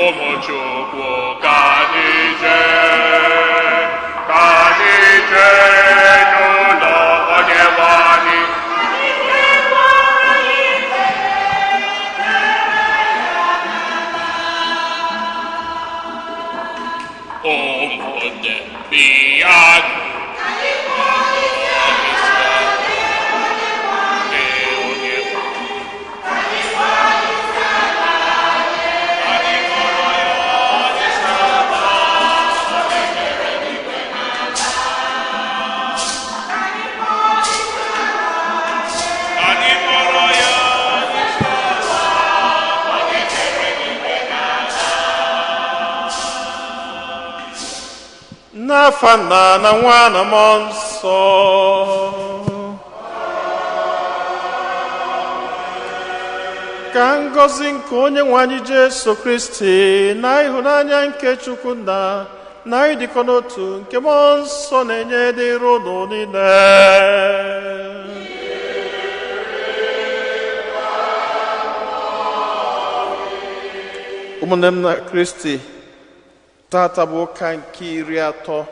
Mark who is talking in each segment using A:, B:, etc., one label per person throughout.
A: Ụmụ Chukwu ka anyị jee, ka anyị jee n'ụlọ Onyenwe anyị. Ụmụnne bịanụ. Ee, Onyenwe anyị kpọrọ ya isi ala. Anyị kpọrọ ya isi ala, onye kere eluigwe na ala.
B: N'afa Nna na Nwa na Mmụọ Nsọ. Ka ngọzi nke onye nwe anyị Jesu Kristi na ịhụnanya nke Chukwu Nna na ịdịkọ n'otu nke Mmụọ Nsọ na-enye dịrị unu niile. Ụmụnne m na Kristi, tata bụ ụka nke 30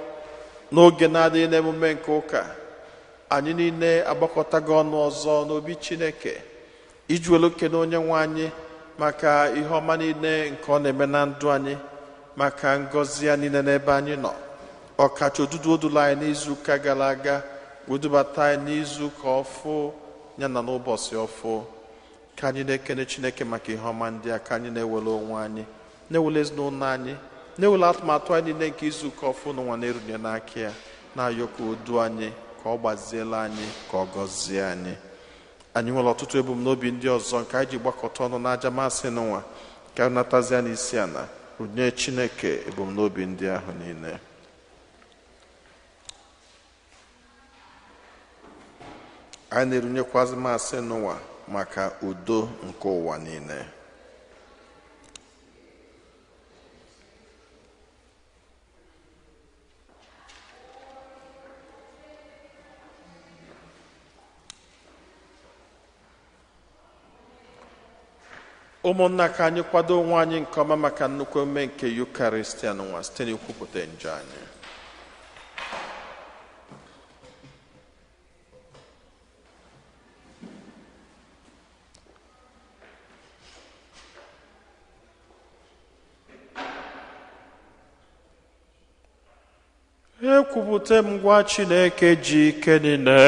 B: n'oge na-adịghị n'emume nke ụka. Anyị niile agbakọtago ọnụ ọzọ n'obi Chineke iji welu kene onye nwe anyị maka ihe ọma niile nke ọ na-eme na ndụ anyị. Maka ngọzi ya niile n'ebe anyị nọ, ọkacha odudu odula anyị n'izuụka gara aga, wedubata anyị n'izuụka ọfụ ya na n'ụbọchị ọfụ. Ka anyị na-ekene Chineke maka ihe ọma ndị a, ka anyị na-ewere onwe anyị, na-ewere ezinụlọ anyị, na-ewere atụmatụ anyị niile nke izuụka ọfụ n'ụwa na-erunye n'aka ya, na-ayọ ka o duo anyị, ka ọ gbaziela anyị, ka ọ gọzie anyị. Anyị nwere ọtụtụ ebumnobi ndị ọzọ nke anyị ji gbakọta ọnụ n'aja masị n'ụwa, ka anyị natazie n'isi ala runye Chineke ebumnobi ndị ahụ niile. Anyị na-erunyekwazi masị n'ụwa maka udo nke ụwa niile. Ụmụnna, ka anyị kwado onwe anyị nke ọma maka nnukwu emume nke Yukaristia n'ụwa site n'ikwupụta njọ anyị. Ekwupụta m ngwa Chineke ji ike niile,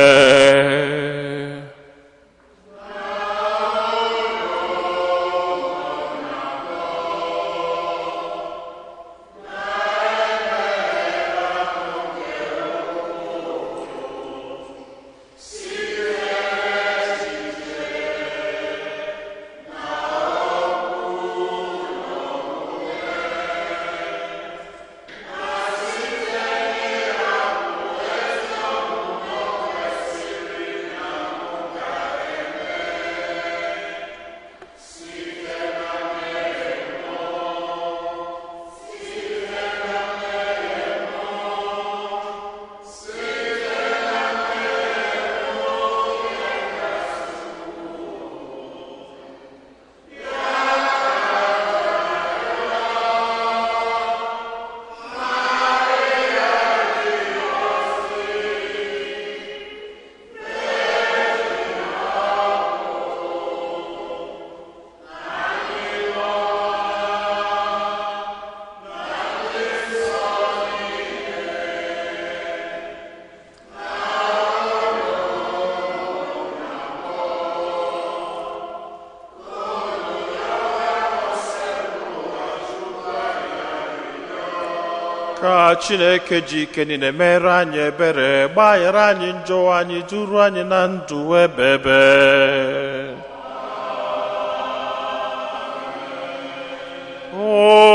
B: ka Chineke ji ike niile mere anyị ebere, gbaghara anyị njọ anyị, duru anyị na ndụ ebebe.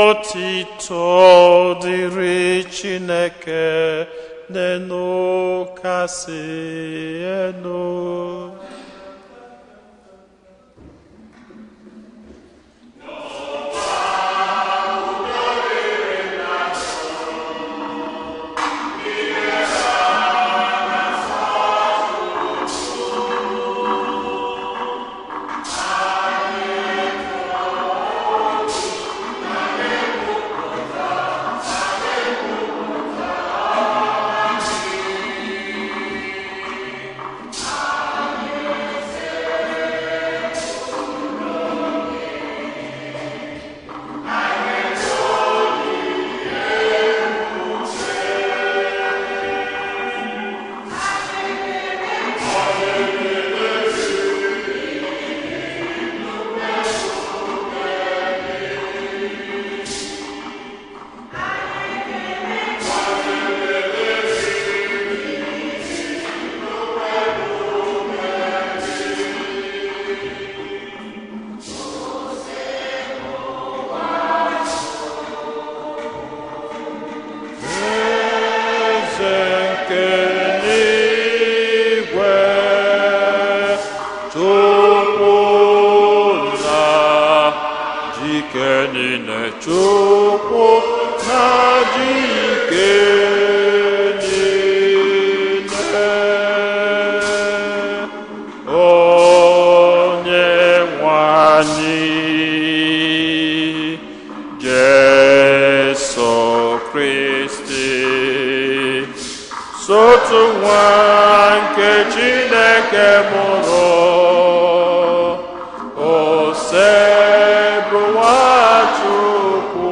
B: Otito dịrị Chineke n'enu kasị enu. Eze nke n'igwe, Chukwu nna jike niile, Chukwu na jike niile, onye nwe anyị Jesu Kristi, sotu nwa nke Chineke mụrụ, Osebụrụwa Chukwu.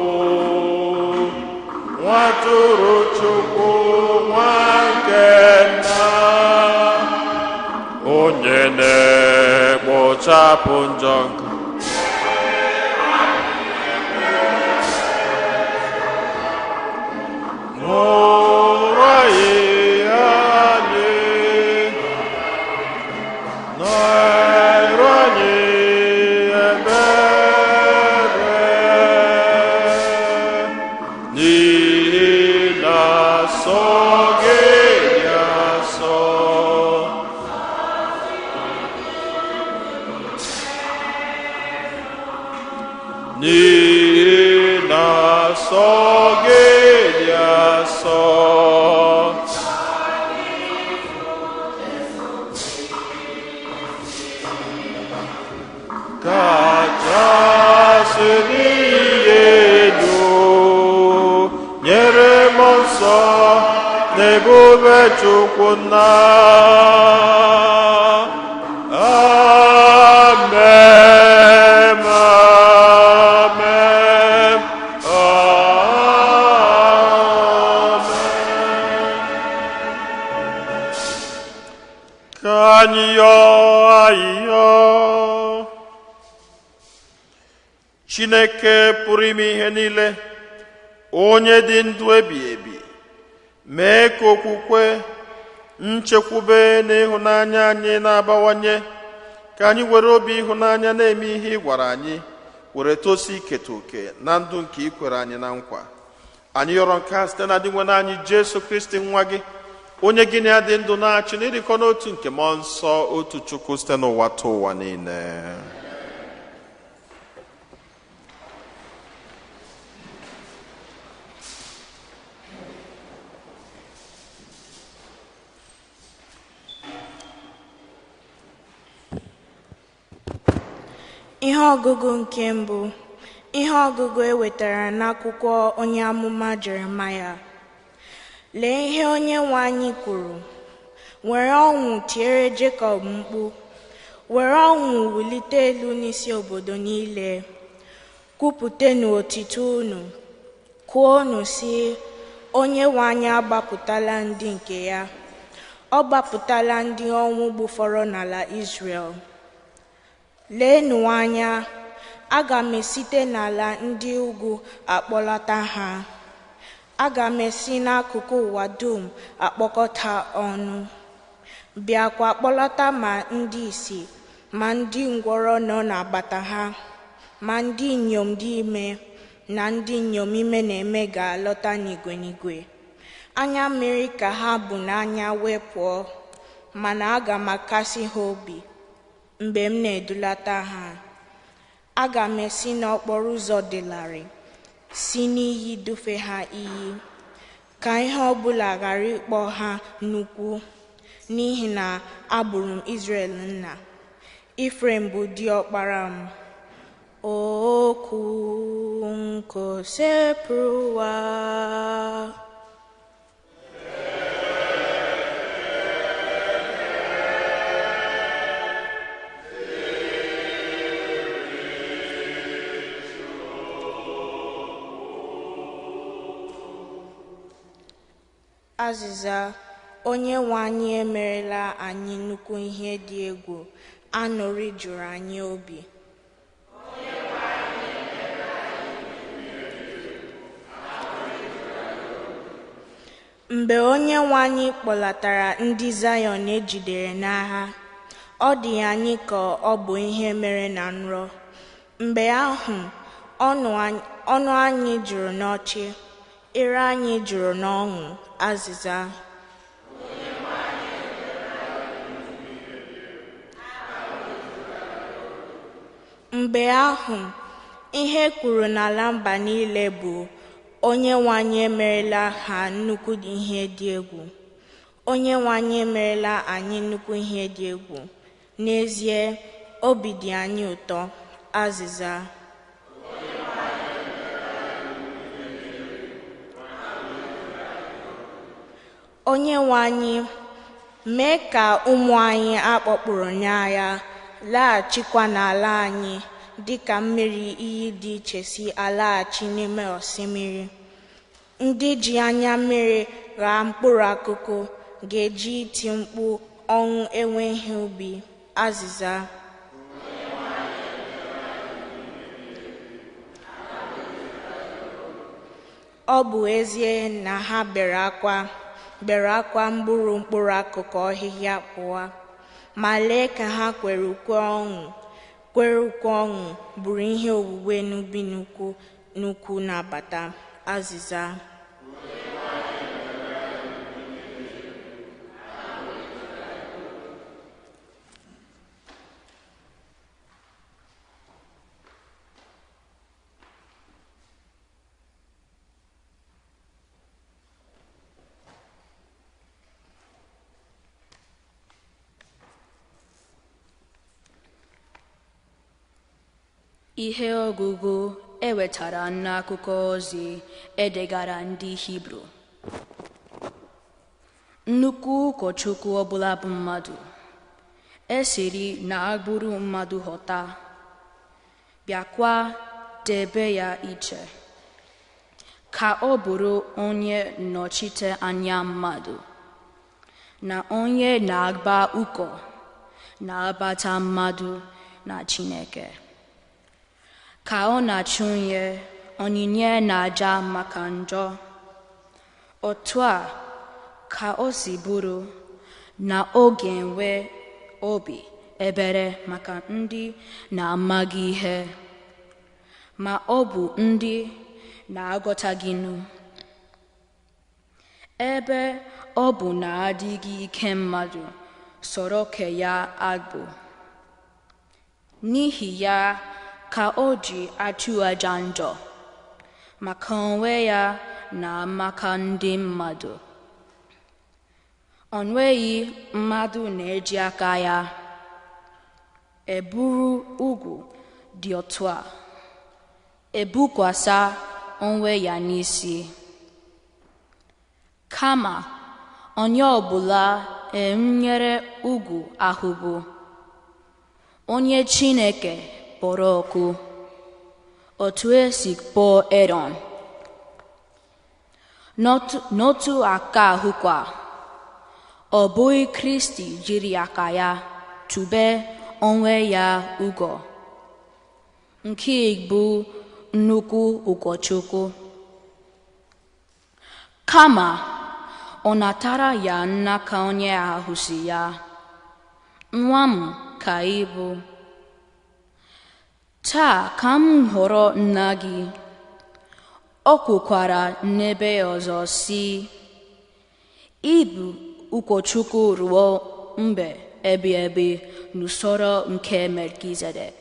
B: Nwatụrụ Chukwu, nwa nke nna, onye na-ekpochapụ njọ nke nụrụ anyị anyị, nụrụ anyị ebere, n'ihi na sọ gị dị asọ. N'ihi na sọ gị dị asọ. Kachasị n'ihe elu, nyere m nsọ na ebube Chukwu nna. Amen, amen, amen. Ka anyị yọọ ayịyọ. Chineke pụrụ ime ihe niile, onye dị ndụ ebighị ebi, mee ka okwukwe, nchekwube na ịhụnanya anyị na-abawanye, ka anyị were obi ịhụnanya na-eme ihe ị gwara anyị, were tosi iketa oke na ndụ nke ị kwere anyị na nkwa. Anyị yọrọ nke a site na Dinwenụ anyị Jesu Kristi nwa gị, onye gị na ya dị ndụ na-achị n'ịdịkọ n'otu nke mmụọ nsọ, otu Chukwu, site n'ụwa tụ ụwa niile.
C: Ihe ọgụgụ nke mbụ. Ihe ọgụgụ e wetara n'akwụkwọ onye amụma Jeremaya. Lee ihe onye nwe anyị kwuru: were ọṅụ tiere Jekọb mkpu, were ọṅụ wulite elu n'isi obodo niile. Kwupụtanụ otito unu, kwuonụ sị, onye nwe anyị agbapụtala ndị nke ya, ọ gbapụtala ndị ọnwụ gbufọrọ n'ala Izrel. Leenụ anya, aga m esite n'ala ndị ugwu akpọlata ha. Aga m esi n'akụkụ ụwa dum akpọkọta ọnụ, bịakwa kpọlata ma ndị ìsì ma ndị ngwọrọ nọ n'agbata ha, ma ndị inyom dị ime na ndị inyom ime na-eme ga-alọta n'igwe n'igwe. Anya mmiri ka ha bụ n'anya wee pụọ, mana aga m akasi ha obi mgbe m na-edulata ha. Aga m esi n'okporo ụzọ dị larịị, si n'iyi dufe ha iyi, ka ihe ọbụla ghara ịkpọ ha nnukwu, n'ihi na abụrụ m Izrel nna. Ifrem bụ diọkpara m. Okwu nke Osebụrụwa. Azịza: Onye nwe anyị emerela anyị nnukwu ihe dị egwu, aṅụrị juru anyị obi. Mgbe onye nwe anyị kpọlatara ndị Zayọn ejidere n'agha, ọ dị anyị ka ọ bụ ihe mere na nrọ. Mgbe ahụ, ọnụ anyị juru n'ọchị, ire anyị juru n'ọṅụ. Azịza: Mgbe ahụ, ihe e kwuru n'ala mba niile bụ, onye nwe anyị emerela ha nnukwu ihe dị egwu. Onye nwe anyị emerela anyị nnukwu ihe dị egwu. N'ezie, obi dị anyị ụtọ. Azịza: Onye nwe anyị, mee ka ụmụ anyị akpọkpụrụ n'agha laghachikwa n'ala anyị dịka mmiri iyi dị iche si alaghachi n'ime osimiri. Ndị ji anya mmiri ghaa mkpụrụ akụkụ ga-eji iti mkpu ọṅụ ewe ihe ubi. Azịza. Ọ bụ ezie na ha bere akwa mkpụrụ mkpụrụ akụkụ ọhịhịa pụọ, ma lee ka ha kwere ukwe ọṅụ buru ihe owuwe n'ubi n'ukwu na-abata. Azịza.
D: Ihe ọgụgụ e wetara n'akụkọ ozi edegara ndị Hibru. Nnukwu ụkọchukwu ọbụla bụ mmadụ, esiri n'agbụrụ mmadụ ghọta, bịakwa debe ya iche, ka ọ bụrụ onye nnọchite anya mmadụ, na onye na-agba ụkọ na-abata mmadụ na Chineke, ka ọ na-achụnye onyinye na aja maka njọ. Otu a ka o si bụrụ na ọ ga-enwe obi ebere maka ndị na-amaghị ihe, ma ọ bụ ndị na-aghọtaghịnụ. Ebe ọ bụ na adịghị ike mmadụ soro kee ya agbụ, n'ihi ya ka o ji achụ aja njọ maka onwe ya na maka ndị mmadụ. O nweghị mmadụ na-eji aka ya eburu ugwu dị otu a ebukwasa onwe ya n'isi, kama onye ọbụla e nyere ugwu ahụ bụ onye Chineke kpọrọ ọkụ, otu esi kpọọ Erọn. N'otu aka ahụkwa, ọ bụghị Kristi jiri aka ya tube onwe ya ugo, nke bụ nnukwu ụkọchukwu, kama ọ natara ya n'aka onye ahụ si ya, nwa m ka ị bụ, taa ka m hụrụ nna gị. O kwukwara n'ebe ọzọ sị, ị bụ ụkọchukwu ruo mgbe ebighị ebi n'usoro nke Melkizedek.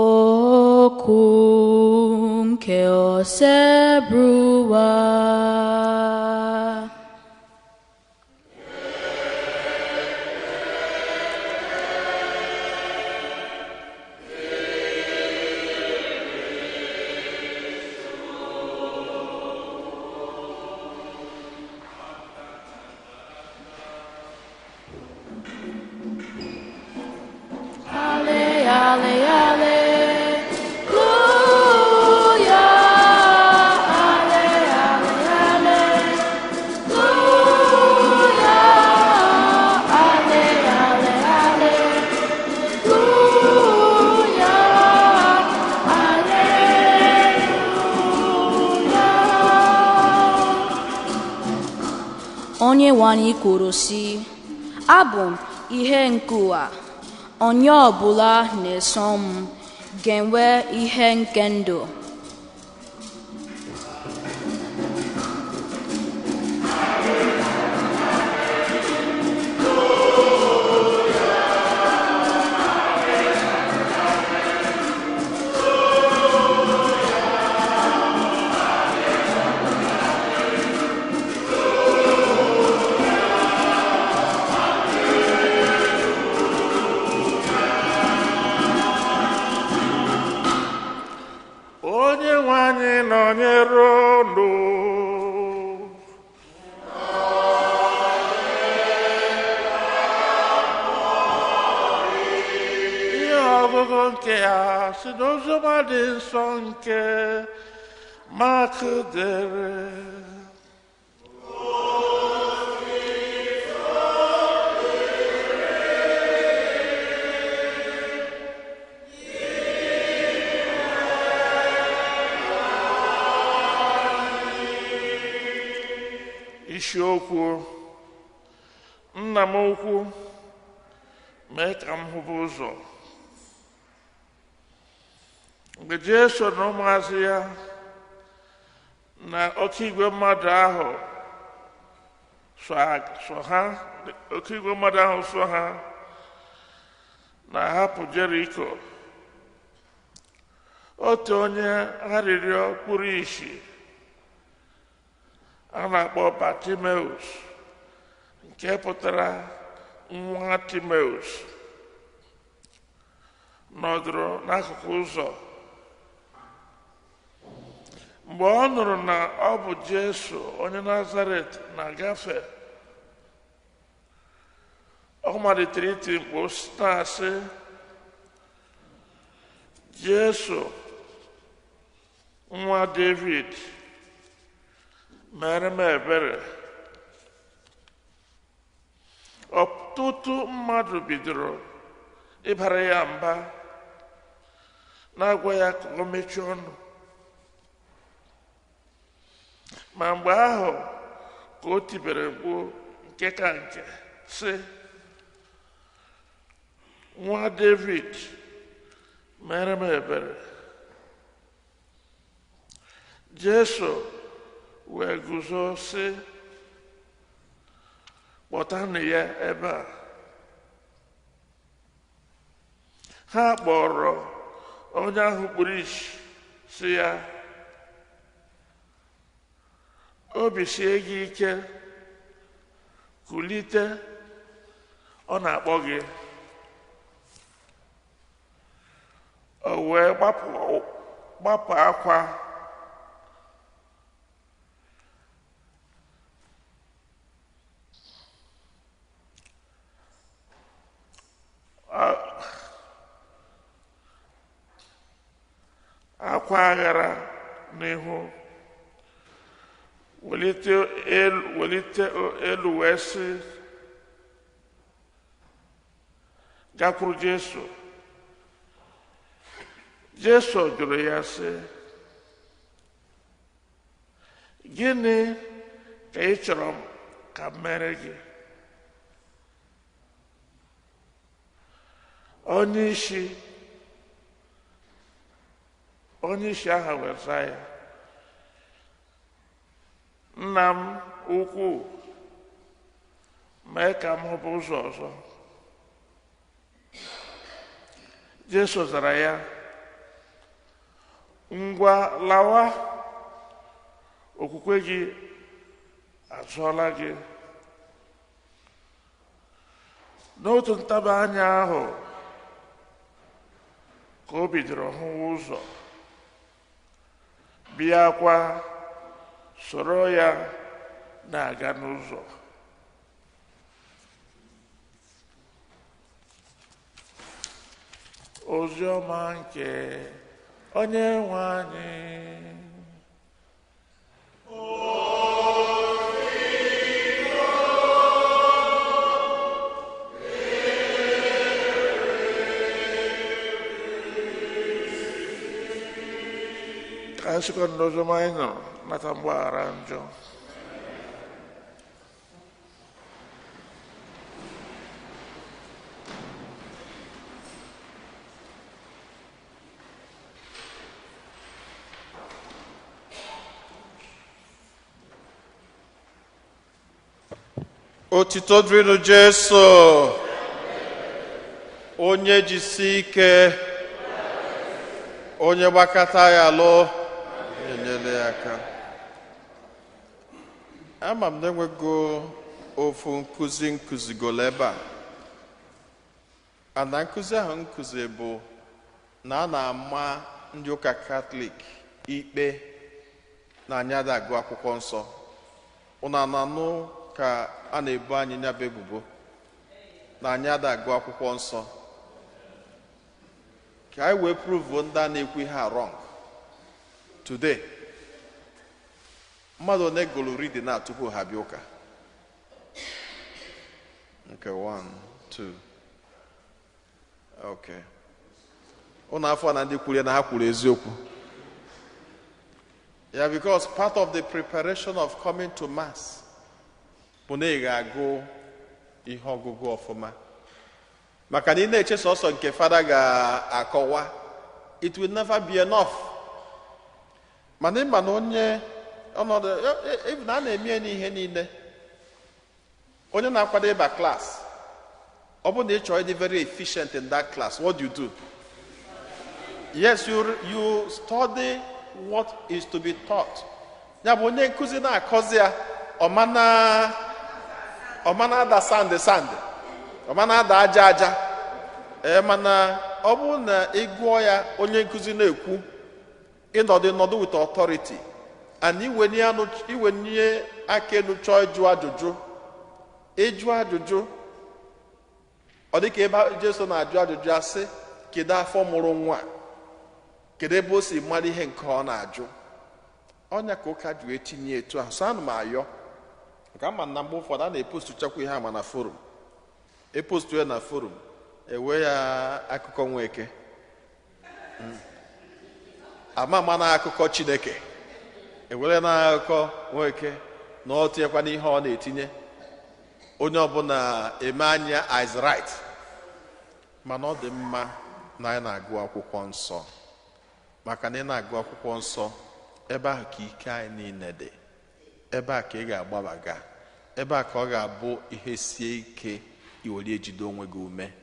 D: Okwu nke Osebụrụwa. Ale, alleluia, ale, ale, alleluia, ale, ale, alleluia, alleluia. Onye nwe anyị kwuru sị, abụ m ihe nke ụwa. Onye ọbụla na-eso m ga-enwe ihe nke ndụ.
A: Onye nwe anyị nọnyere unu. Ihe ọgụgụ nke a si n'Oziọma dị nsọ nke Mak dere. Isiokwu: Nna m ukwu, mee ka m hụba ụzọ. Mgbe Jesu na ụmụazụ ya na oke igwe mmadụ ahụ so ha oke igwe mmadụ ahụ so ha na-ahapụ Jeriko, otu onye arịrịọ kpuru ìsì a na-akpọ Bartimeus, nke pụtara nwa Timeus, nọdụrụ n'akụkụ ụzọ. Mgbe ọ nụrụ na ọ bụ Jesu onye Nazaret na-agafe, ọ malitere iti mkpu na-asị, Jesu, nwa David, mere m ebere. Ọtụtụ mmadụ bidoro ịbara ya mba, na-agwa ya ka o mechie ọnụ. Ma mgbe ahụ ka o tibere mkpu nke ka nke, sị, Nwa David, mere m ebere. Jesu wee guzo sị, kpọtanụ ya ebe a. Ha kpọrọ onye ahụ kpuru ìsì sị ya, obi sie gị ike, kulite, ọ na-akpọ gị. O wee gbapụ akwa akwa aghara n'ihu, welite elu wee sị, gakwuru Jesu. Jesu jụrụ ya sị, gịnị ka ị chọrọ ka m mere gị? Onye isi ahụ wee zaa ya, Nna m ukwu, mee ka m hụba ụzọ ọzọ. Jesu zara ya, ngwa lawa, okwukwe gị azụọla gị. N'otu ntaba anya ahụ ka o bidoro hụwa ụzọ, bịakwa soro ya na-aga n'ụzọ. Ozi ọma nke Onye nwe anyị. Ka anyị sịkwa n'ozi ọma anyị nụrụ nata mgbaghara njọ.
B: Otito dịrịnụ Jesu, onye jisi ike, onye gbakọta ya lụ, enyela ya aka. Ama m na enwego ofu nkụzi nkụzigolo ebe a. Ana nkụzi ahụ nkụzi bụ na a na-ama ndị ụka Katọlik ikpe na anyị ada agụ akwụkwọ nsọ. Unu ananụ ka a na-ebu anyị nyaba ebubo na anyị ada agụ akwụkwọ nsọ, ka anyị wee pruvuo ndị a na-ekwu ihe a wrong today. Mmadụ one gụrụ reading a tupu ha bịa ụka? Okay, 1, 2. Okay. Ụnụ afọ na ndị kwuru ya na ha kwuru eziokwu. Yeah, because part of the preparation of coming to Mass bụ na ị ga-agụ ihe ọgụgụ ọfụma. Maka na ị na-eche sọsọ nke fada ga-akọwa, it will never be enough. Mana ịma na onye ọnọdụ even a na-eme ya n'ihe niile, onye na-akwado ịba class, ọ bụrụ na ị chọrọ ịdị very efficient in that class, what do you do? Yes, you study what is to be taught. Ya bụ onye nkụzi na-akọzi ya, ọmana ada sandị sandị, ọmana ada aja aja. Ee, mana ọ bụrụ na ị gụọ ya, onye nkụzi na-ekwu, ịnọdụ nọdụ with authority, and iwenye aka elu chọọ ịjụ ajụjụ, ịjụ ajụjụ, ọ dị ka ebe Jesu na-ajụ ajụjụ asị, kedu afọ mụrụ nwa? Kedu ebe o si mara ihe nke ọ na-ajụ? Ọnya ka ụka ji wee tinye etu ahụ. So ana m ayọ nke ama na mgbe ụfọdụ a na-epostu chakwa ihe ama na forum, epostu ya na forum, ewe ya akụkọ Nweke, ama ama na akụkọ Chineke, ewere na akụkọ Nweke na ọ tinyekwa n'ihe ọ na-etinye, onye ọbụla eme anya is right. Mana ọ dị mma na anyị na-agụ akwụkwọ nsọ, maka na ị na-agụ akwụkwọ nsọ, ebe ahụ ka ike anyị niile dị, ebe a ka ị ga-agbabaga, ebe a ka ọ ga-abụ ihe sie ike iwere ejide onwe gị ume.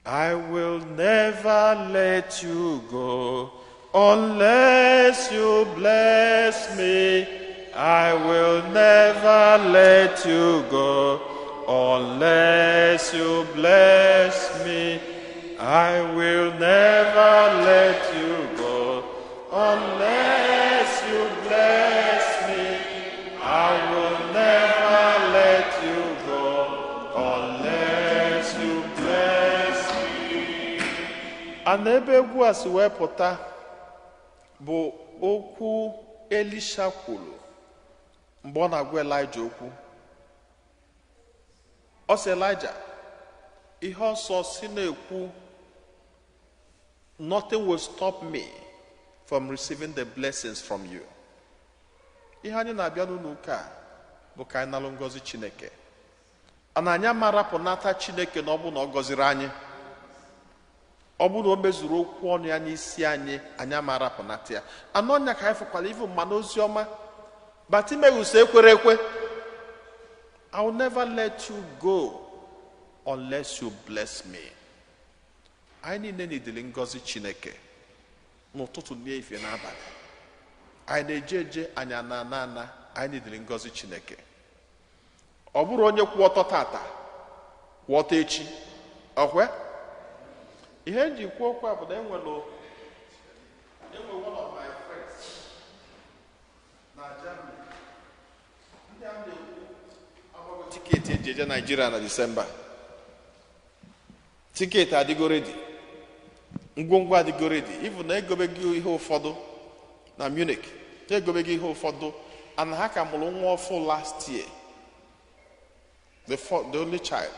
B: I will never let you go unless you bless me. I will never let you go unless you bless me. I will never let you go unless you bless me. I will never let you go unless you bless me. And ebe egwu a si wee pụta bụ okwu Elisha kwuru mgbe ọ na-agwa Elijah okwu. Ọ sị Elijah, ihe ọsọ si na-ekwu, nothing will stop me from receiving the blessings from you. Ihe anyị na-abịa n'ụlọ ụka a bụ ka anyị nalụ ngọzi Chineke. Ana anyị amarapụnata Chineke na ọ bụ na ọ gọziri anyị, ọ bụrụ na o mezuru okwu ọnụ ya n'isi anyị, anyị amarapụnata ya. Anụ ọnya ka anyị fụkwara ivu mma n'ozi ọma. Bartimaeus ekwere ekwe, I will never let you go unless you bless me. Anyị niile nidiri ngọzi Chineke n'ụtụtụ, n'efifie, n'abalị. Anyị na-eje eje, anyị ana ana ana, anyị nidiri ngọzi Chineke. Ọ bụrụ onye kwụ ọtọ tata, kwụ ọtọ echi, ọkwe ihe m ji kwuo okwu a bụ na enwere one of my friends na Germany. Ndị a na-ekwu agbago ticket eji eje Naijiria na Disemba. Ticket adịgo ready, ngwongwo adịgo ready, even na egobego ihe ụfọdụ na Munich, egobego ihe ụfọdụ, and ha ka mụrụ nwa ọfụ last year, the only child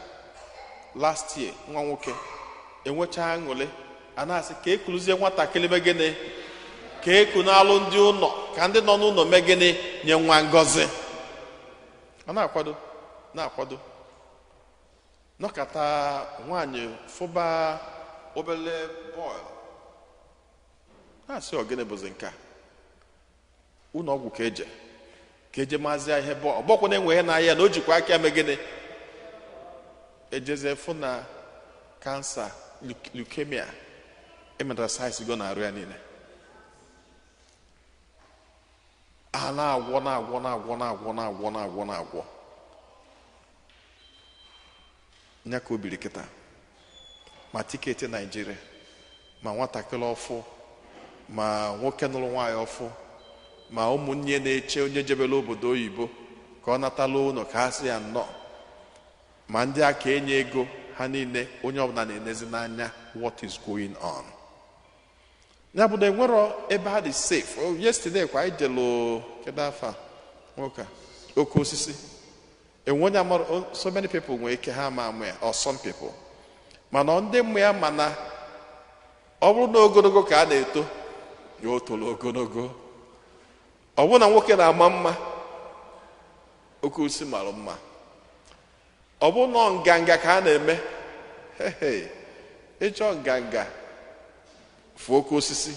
B: last year, nwa nwoke. Enwecha aṅụrị, a na-asị ka ekuluzie nwatakịrị mee gịnị, ka eku n'alụ ndị ụlọ, ka ndị nọ n'ụlọ mee gịnị, nye nwa ngọzi. A na-akwado na-akwado, nọkata nwaanyị fụba obele boil, na-asị, ọ gịnị bụzi nke a? Ụlọ ọgwụ ka eje, ka eje mazie ihe bọọlụ ọgbọkwụ na-enwe ihe n'ahịa na o jikwa aka eme gịnị. Ejezie fụ na cancer, leukemia emetastasize go na-arụ ya niile. A na-agwọ na-agwọ na-agwọ na-agwọ na-agwọ na-agwọ na-agwọ nya ka o biri kịta. Ma ticket Naijiria, ma nwatakịrị ọfụ, ma nwoke nụrụ nwaanyị ọfụ, ma ụmụnne na-eche onye jebere obodo oyibo ka ọ natala ụlọ ka ha sị ya nnọọ, ma ndị aka enye ego ha niile, onye ọbụla na-enezi n'anya what is going on. Ya bụ na enwero ebe ha dị safe. Oh, yesterday kwa anyị jelu, kedu afa nwoke a? Oke osisi enwe onye amara. So many people nwere ike ha ama amụ ya, or some people, mana ndị mmụ ya. Mana ọ bụrụ na ogologo ka a na-eto ya, o toro ogologo. Ọ bụrụ na nwoke na-ama mma, oke osisi mara mma. Ọ bụrụ na nganga ka a na-eme, hehe, ịchọ nganga, fụ oke osisi.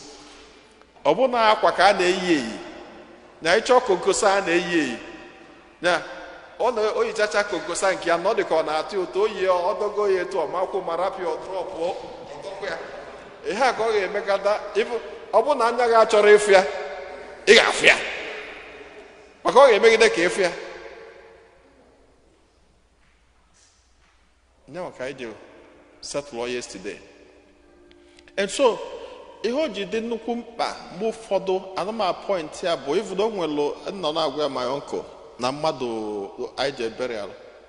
B: Ọ bụrụ na akwa ka a na-eyi eyi, na ịchọ konkosa a na-eyi eyi, na ọ na oyichacha konkosa nke ya na ọ dị ka ọ na-atụ ụtọ oyi, ọdọgo ya etu ọmakwụ ma rapịa ọdrọpụọ ọdọkwa ya. Ihe a ka ọ ga-emekata. Ọ bụrụ na anya gị achọrọ ịfụ ya, ị ga-afụ ya, maka ọ ga-emegide ka ịfụ ya. Nyanwa ka anyị ji settle yesterday. And so ihe o ji dị nnukwu mkpa mgbe ụfọdụ anụma point ya bụ ịfụdo o nwere nọ na-agwa ya, my uncle na mmadụ anyị ji burial,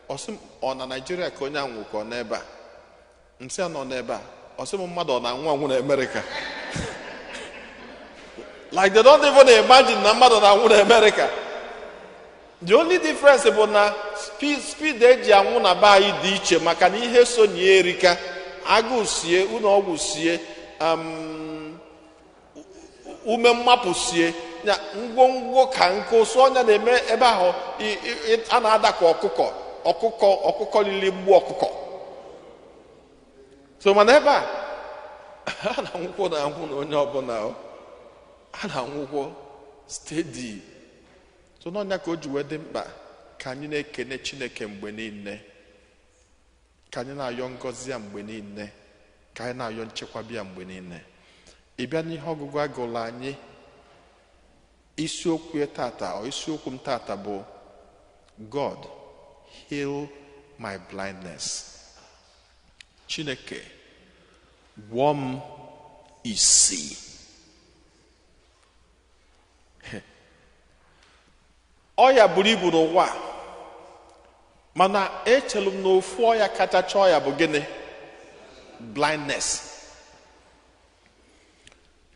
B: ọ sị m, ọ na Naijiria ka onye anwụ ka ọ n'ebe a? Nsị a nọ n'ebe a. Ọ sị m, mmadụ ọ na-anwụ anwụ na Amerịka? Like, they don't even imagine na mmadụ na-anwụ na Amerịka. The only difference bụ na speed eji anwụ na be anyị dị iche, maka na ihe so na ya erika. Agụụ sie, ụlọ ọgwụ sie, ume mmapụ sie ya, ngwongwo ka nkụ so ọnya na-eme ebe ahụ a na-ada ka ọkụkọ ọkụkọ ọkụkọ lili mgbu ọkụkọ. So mana ebe a a na-anwụkwọ na anwụ na onye ọbụla a na-anwụkwọ steady. So n'ọnya ka o ji wee dị mkpa ka anyị na-ekene Chineke mgbe niile, ka anyị na-ayọ ngọzi ya mgbe niile, ka anyị na-ayọ nchekwaba ya mgbe niile. Ị bịa n'ihe ọgụgụ agụla anyị, isiokwu ya tata, ọ isiokwu m tata bụ "God heal my blindness", Chineke gwọọ m isi. Ọya buru ibu n'ụwa, mana echelu m na ofu ọya kachacha ọya bụ gịnị? Blindness.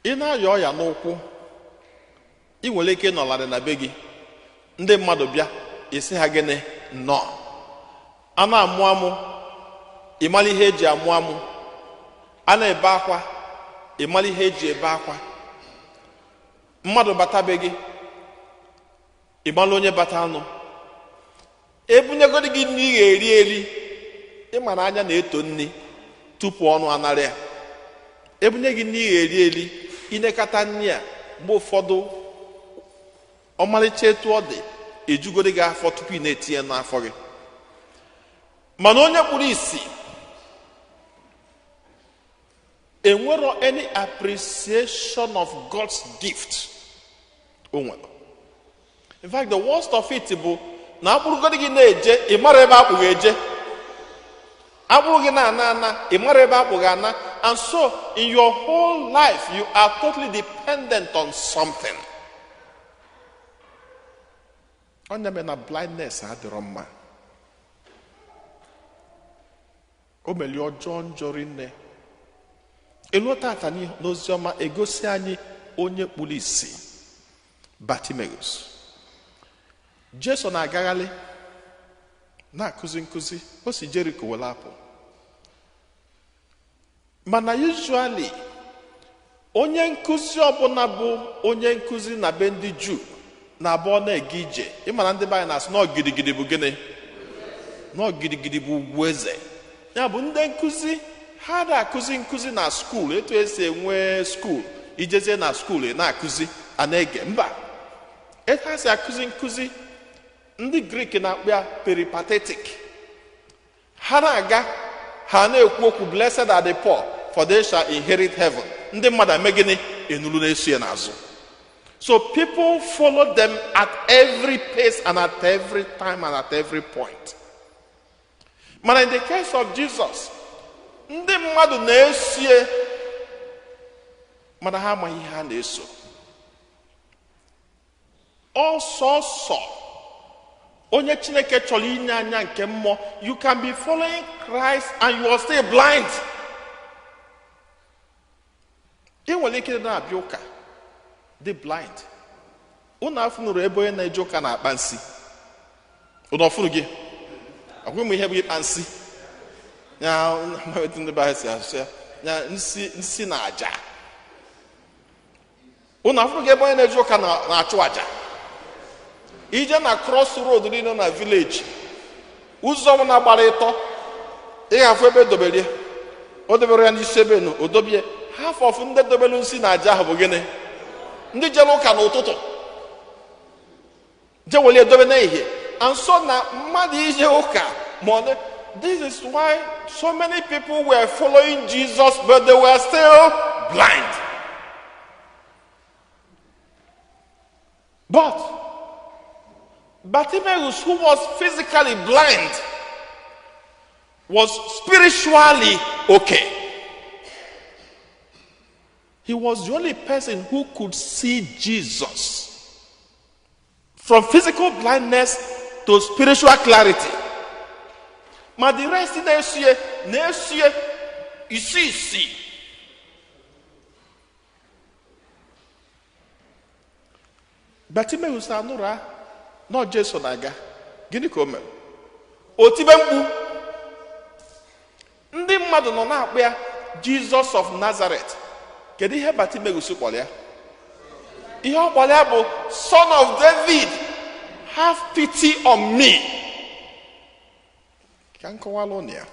B: Ị na-aya ọya n'ụkwụ, ị nwere ike ịnọlarị na be gị, ndị mmadụ bịa, isi ha gịnị? Nnọọ. A na-amụ amụ, ị mara ihe eji amụ amụ. A na-ebe akwa, ị mara ihe eji ebe akwa. Mmadụ bata be gị, ị mara onye bata anụ. Ebunyegodi gị nri ị ga-eri eri, ị ma na anya na-eto nri tupu ọnụ anara ya. Ebunye gị nri ị ga-eri eri, inekata nri a, mgbe ụfọdụ ọmalịcha etu ọ dị ejugodi gị afọ tupu ị na-etinye n'afọ gị. Mana onye kpuru isi enwero any appreciation of God's gift o nwere. In fact, the worst of it bụ na akpụrụgodi gị na-eje, ị mara ebe akpụ ga-eje. Akpụrụ gị na-ana ana, ị mara ebe akpụ ga-ana. And so in your whole life, you are totally dependent on something. Onye mere na blindness adịrọ mma, o melie ọjọọ njọ rinne. Elu tata n'oziọma egosi anyị onye kpuru isi, Bartimaeus. Jesu na-agagharị na-akụzi nkụzi, o si Jeriko were apụ. Mana usually onye nkụzi ọbụla bụ onye nkụzi na be ndị Juu na-abụ ọ na-ega ije. Ịma na ndị be anyị na-asị na gidigidi bụ gịnị? Na gidigidi bụ ugwu eze. Ya bụ ndị nkụzi ha na-akụzi nkụzi na skuul, etu esi enwe skuul, ijezie na skuul ị na-akụzi a na-ege mba. Etu ha si akụzi nkụzi, ndị Grik na-akpọ ya peripatetic. Ha na-aga, ha na-ekwu okwu, "Blessed are the poor, for they shall inherit heaven." Ndị mmadụ eme gịnị? Enulu na-eso ya n'azụ. So people follow them at every pace and at every time and at every point. Mana in the case of Jesus, ndị mmadụ na-esie, mana ha amaghị ihe ha na-eso. Ọsọsọ onye Chineke chọrọ inye anya nke mmụọ. You can be following Christ and you are still blind. Ị nwere ike na-abịa ụka dị blind. Unu afụnụrụ ebe onye na-eje ụka na-akpa nsị. Unu ọfụrụ gị? Ọgwụ m ihe bụ ịkpa nsị. Ya etu ndị be anyị si asụ ya. Ya nsị nsị na aja. Unu afụrụ gị ebe onye na-eje ụka na-achụ aja. Ije na cross road niile na village, ụzọ ọbụla gbara ịtọ, ị ga-afụ ebe edobere ya. O dobere ya n'isi ebe nụ, o dobie. Half of ndị dobelu nsị na aja ahụ bụ gịnị? Ndị jere ụka n'ụtụtụ je welie dobe n'ehihie. And so na mmadụ ije ụka ma ọ dị. This is why so many people were following Jesus, but they were still blind. But Bartimaeus, who was physically blind, was spiritually okay. He was the only person who could see Jesus. From physical blindness to spiritual clarity. Ma the rest na-esie na-esie isi isi. Bartimaeus anụrụ a na Jesu na-aga. Gịnị ka o mere? O tibe mkpu. Ndị mmadụ nọ na-akpọ ya Jesus of Nazareth. Kedu ihe Bartimaeus kpọrọ ya? Ihe ọ kpọrọ ya bụ Son of David, have pity on me. Ka m kọwara ụnụ ya.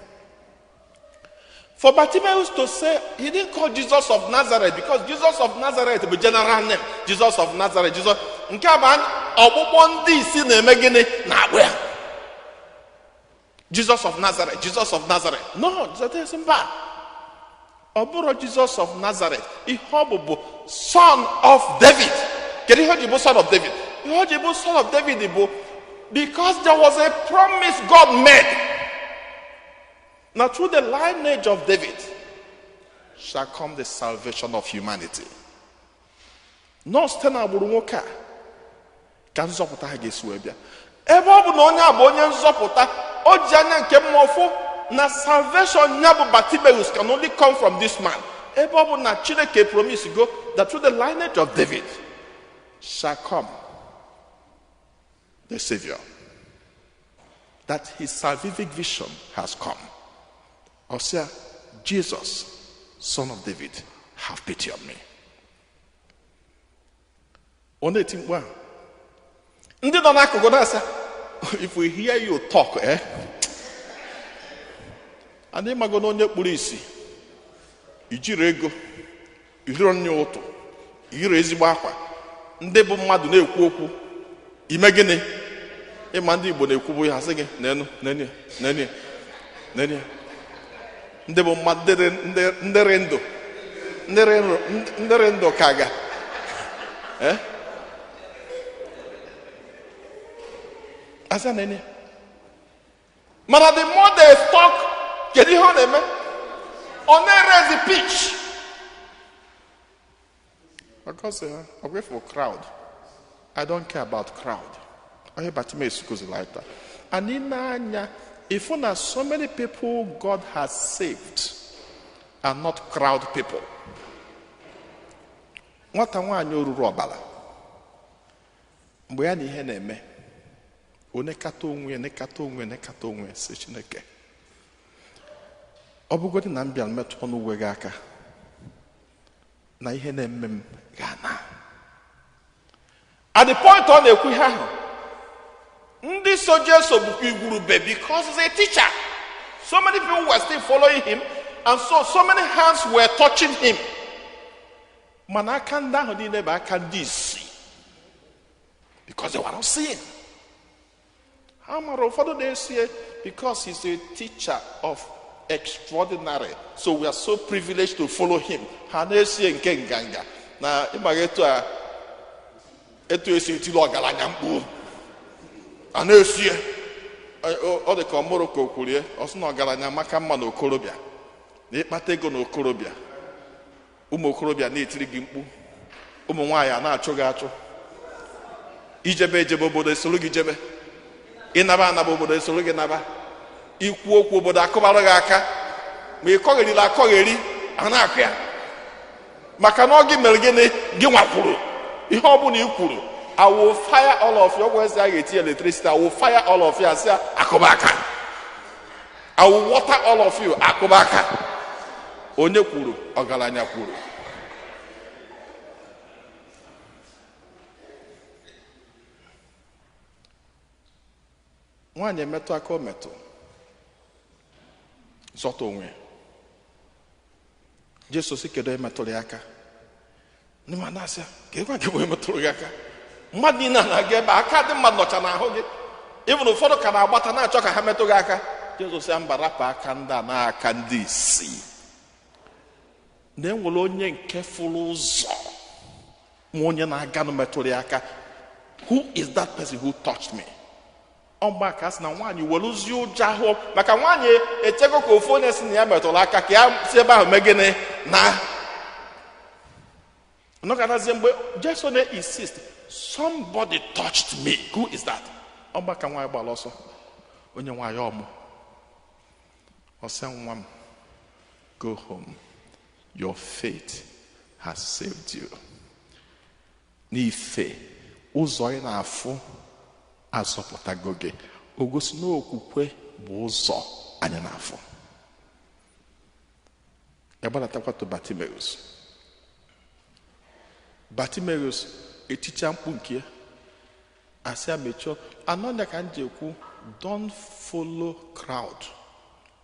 B: For Bartimaeus to say, he didn't call Jesus of Nazareth, because Jesus of Nazareth bụ general name. Jesus of Nazareth, Jesus. Nke a bụ ọkpụkpọ ndị isi na-eme gịnị? Na-akpụ ya. Jesus of Nazareth, Jesus of Nazareth. No, Jesus mba. Ọ bụrụ Jesus of Nazareth, ihe ọ bụ bụ Son of David. Kedu ihe o ji bụ Son of David? Ihe o ji bụ Son of David bụ because there was a promise God made. Now through the lineage of David shall come the salvation of humanity. Nọ site n'agbụrụ nwoke a ka nzọpụta ha ga-esi wee bịa. Ebe ọ bụ na onye a bụ onye nzọpụta, o ji anya nke mmụọ fụ na salvation ya bụ Bartimaeus can only come from this man. Ebe ọ bụ na Chineke promise go that through the lineage of David shall come the Savior. That his salvific vision has come. Osea, Jesus, Son of David, have pity on me. Ọ na-eti mkpu ahụ. Ndị nọ n'akụkụ na-asị, if we hear you talk, eh? Anyị mago na onye kpuru isi, ijiri ego, ijiri nne ụtụ, ijiri ezigbo akwa. Ndị bụ mmadụ na-ekwu okwu, ime gịnị? Ịma ndị Igbo na-ekwubu ya, asị gị, n'enu, n'enu, n'enu, n'enu. Ndị bụ mmadụ, ndị rị ndụ, ndị rị ndụ ka ga. Eh? Asị na enye. Mana the more they talk, kedu ihe ọ na-eme? Ọ na-erezi pitch. Because away for crowd. I don't care about crowd. Onye Bartimaeus kụziri like that. And in anya, if na so many people God has saved are not crowd people. Nwata nwaanyị oruru ọbara. Mgbe ya na ihe na-eme, o nekata onwe ya, nekata onwe ya, nekata onwe ya, sị Chineke, ọ bụgodị na m bịara metụ ọnụ uwe gị aka, na ihe na-eme m ga-ana. At the point ọ na-ekwu ihe ahụ, ndị so Jesu bụkwa igwurube because he's a teacher. So many people were still following him, and so many hands were touching him. Mana aka ndị ahụ niile bụ aka ndị isi, because they were not seeing. Ha mara ụfọdụ na-esie because he's a teacher of extraordinary, so we are so privileged to follow him. Ha na-esie nke nganga na ịmaga etu a etu esi etili ọgaranya mkpu. A na-esie ọ dị ka ọ mụrụ ka o kwurie, ọ sị na ọgaranya maka mma na okorobịa, na ịkpata ego na okorobịa, ụmụ okorobịa na-etiri gị mkpu, ụmụ nwaanyị a na-achụ gị achụ, ijebe ejebe obodo esoro gị jebe, ịnaba anaba obodo esoro gị naba, ikwu okwu obodo akụbara gị aka, ma ị kọgherila akọgheri a na-akụ ya.
A: Maka na ọ gị mere gịnị gị nwakwuru ihe ọ bụla i kwuru. I will fire all of you. Ọgwụ ezi a ga-eti electricity. I will fire all of you. Asị akụbaka. I will water all of you. Akụbaka. Onye kwuru ọgaranya kwuru. Nwaanyị emetụ aka o metụ zọta onwe ya. Jesu sị kedu emetụrụ ya aka. Ndị mmadụ asị ka ịgwa gị bụ emetụrụ gị aka. Mmadụ niile na-aga ebe aka dị mmadụ nọcha n'ahụ gị. Ịbụ na ụfọdụ ka na-agbata na-achọ ka ha metụ gị aka. Jesu sị mba rapụ aka ndị a n'aka ndị isi. Na enwere onye nke fụrụ ụzọ ma onye na-aganụ metụrụ ya aka. Who is that person who touched me? Ọgba ka sị na nwaanyị weluzie ụjọ ahụ maka nwaanyị echego ka ofu onye si na ya metụrụ aka ka ya si ebe ahụ mee gịnị na nọkọtazie mgbe Jesu na-insist somebody touched me. Who is that? Ọgba ka nwaanyị gbara ọsọ onye nwaanyị ọmụ ọsị nwa m go home, your faith has saved you. N'ife ụzọ ị na-afụ azọpụtago gị. O gosi na okwukwe bụ ụzọ anyị na-afụ. Agbadatakwa to Bartimaeus. Bartimaeus eticha mkpu nke ya asị ya mechie anọ ka m ji ekwu don't follow crowd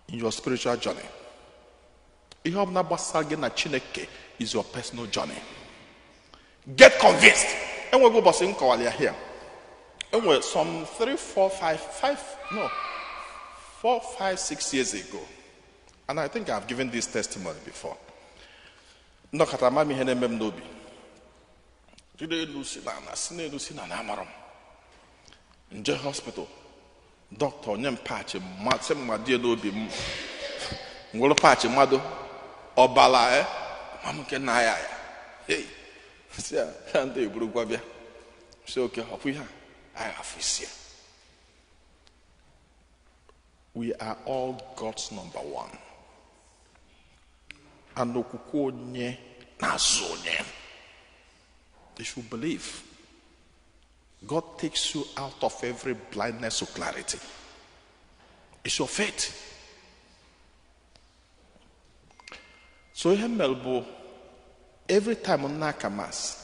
A: in your spiritual journey. Ihe ọbụla gbasara gị na Chineke is your personal journey. Get convinced. Enweghị ụbọchị m kọwara ya here. Enwere some 3, 4, 5, 5, no, 4, 5, 6 years ago. And I think I've given this testimony before. Nnọkọta ama m ihe na-eme m n'obi. Jide elu si na ana, si n'elu si na ana amara m. Nje hospital, dọkịta nye m paachị sị m ma die n'obi m. Nwere paachị mmadụ, ọbala ma m nke nna ya ya. Hey, si ya ndị eburukwa bịa. Si oke, ọkwa ihe a. I have isi. We are all God's number one. And okwukwe onye na-azụ onye. If you believe, God takes you out of every blindness to clarity. It's your faith. So ihe mere bụ every time m na-aka mass,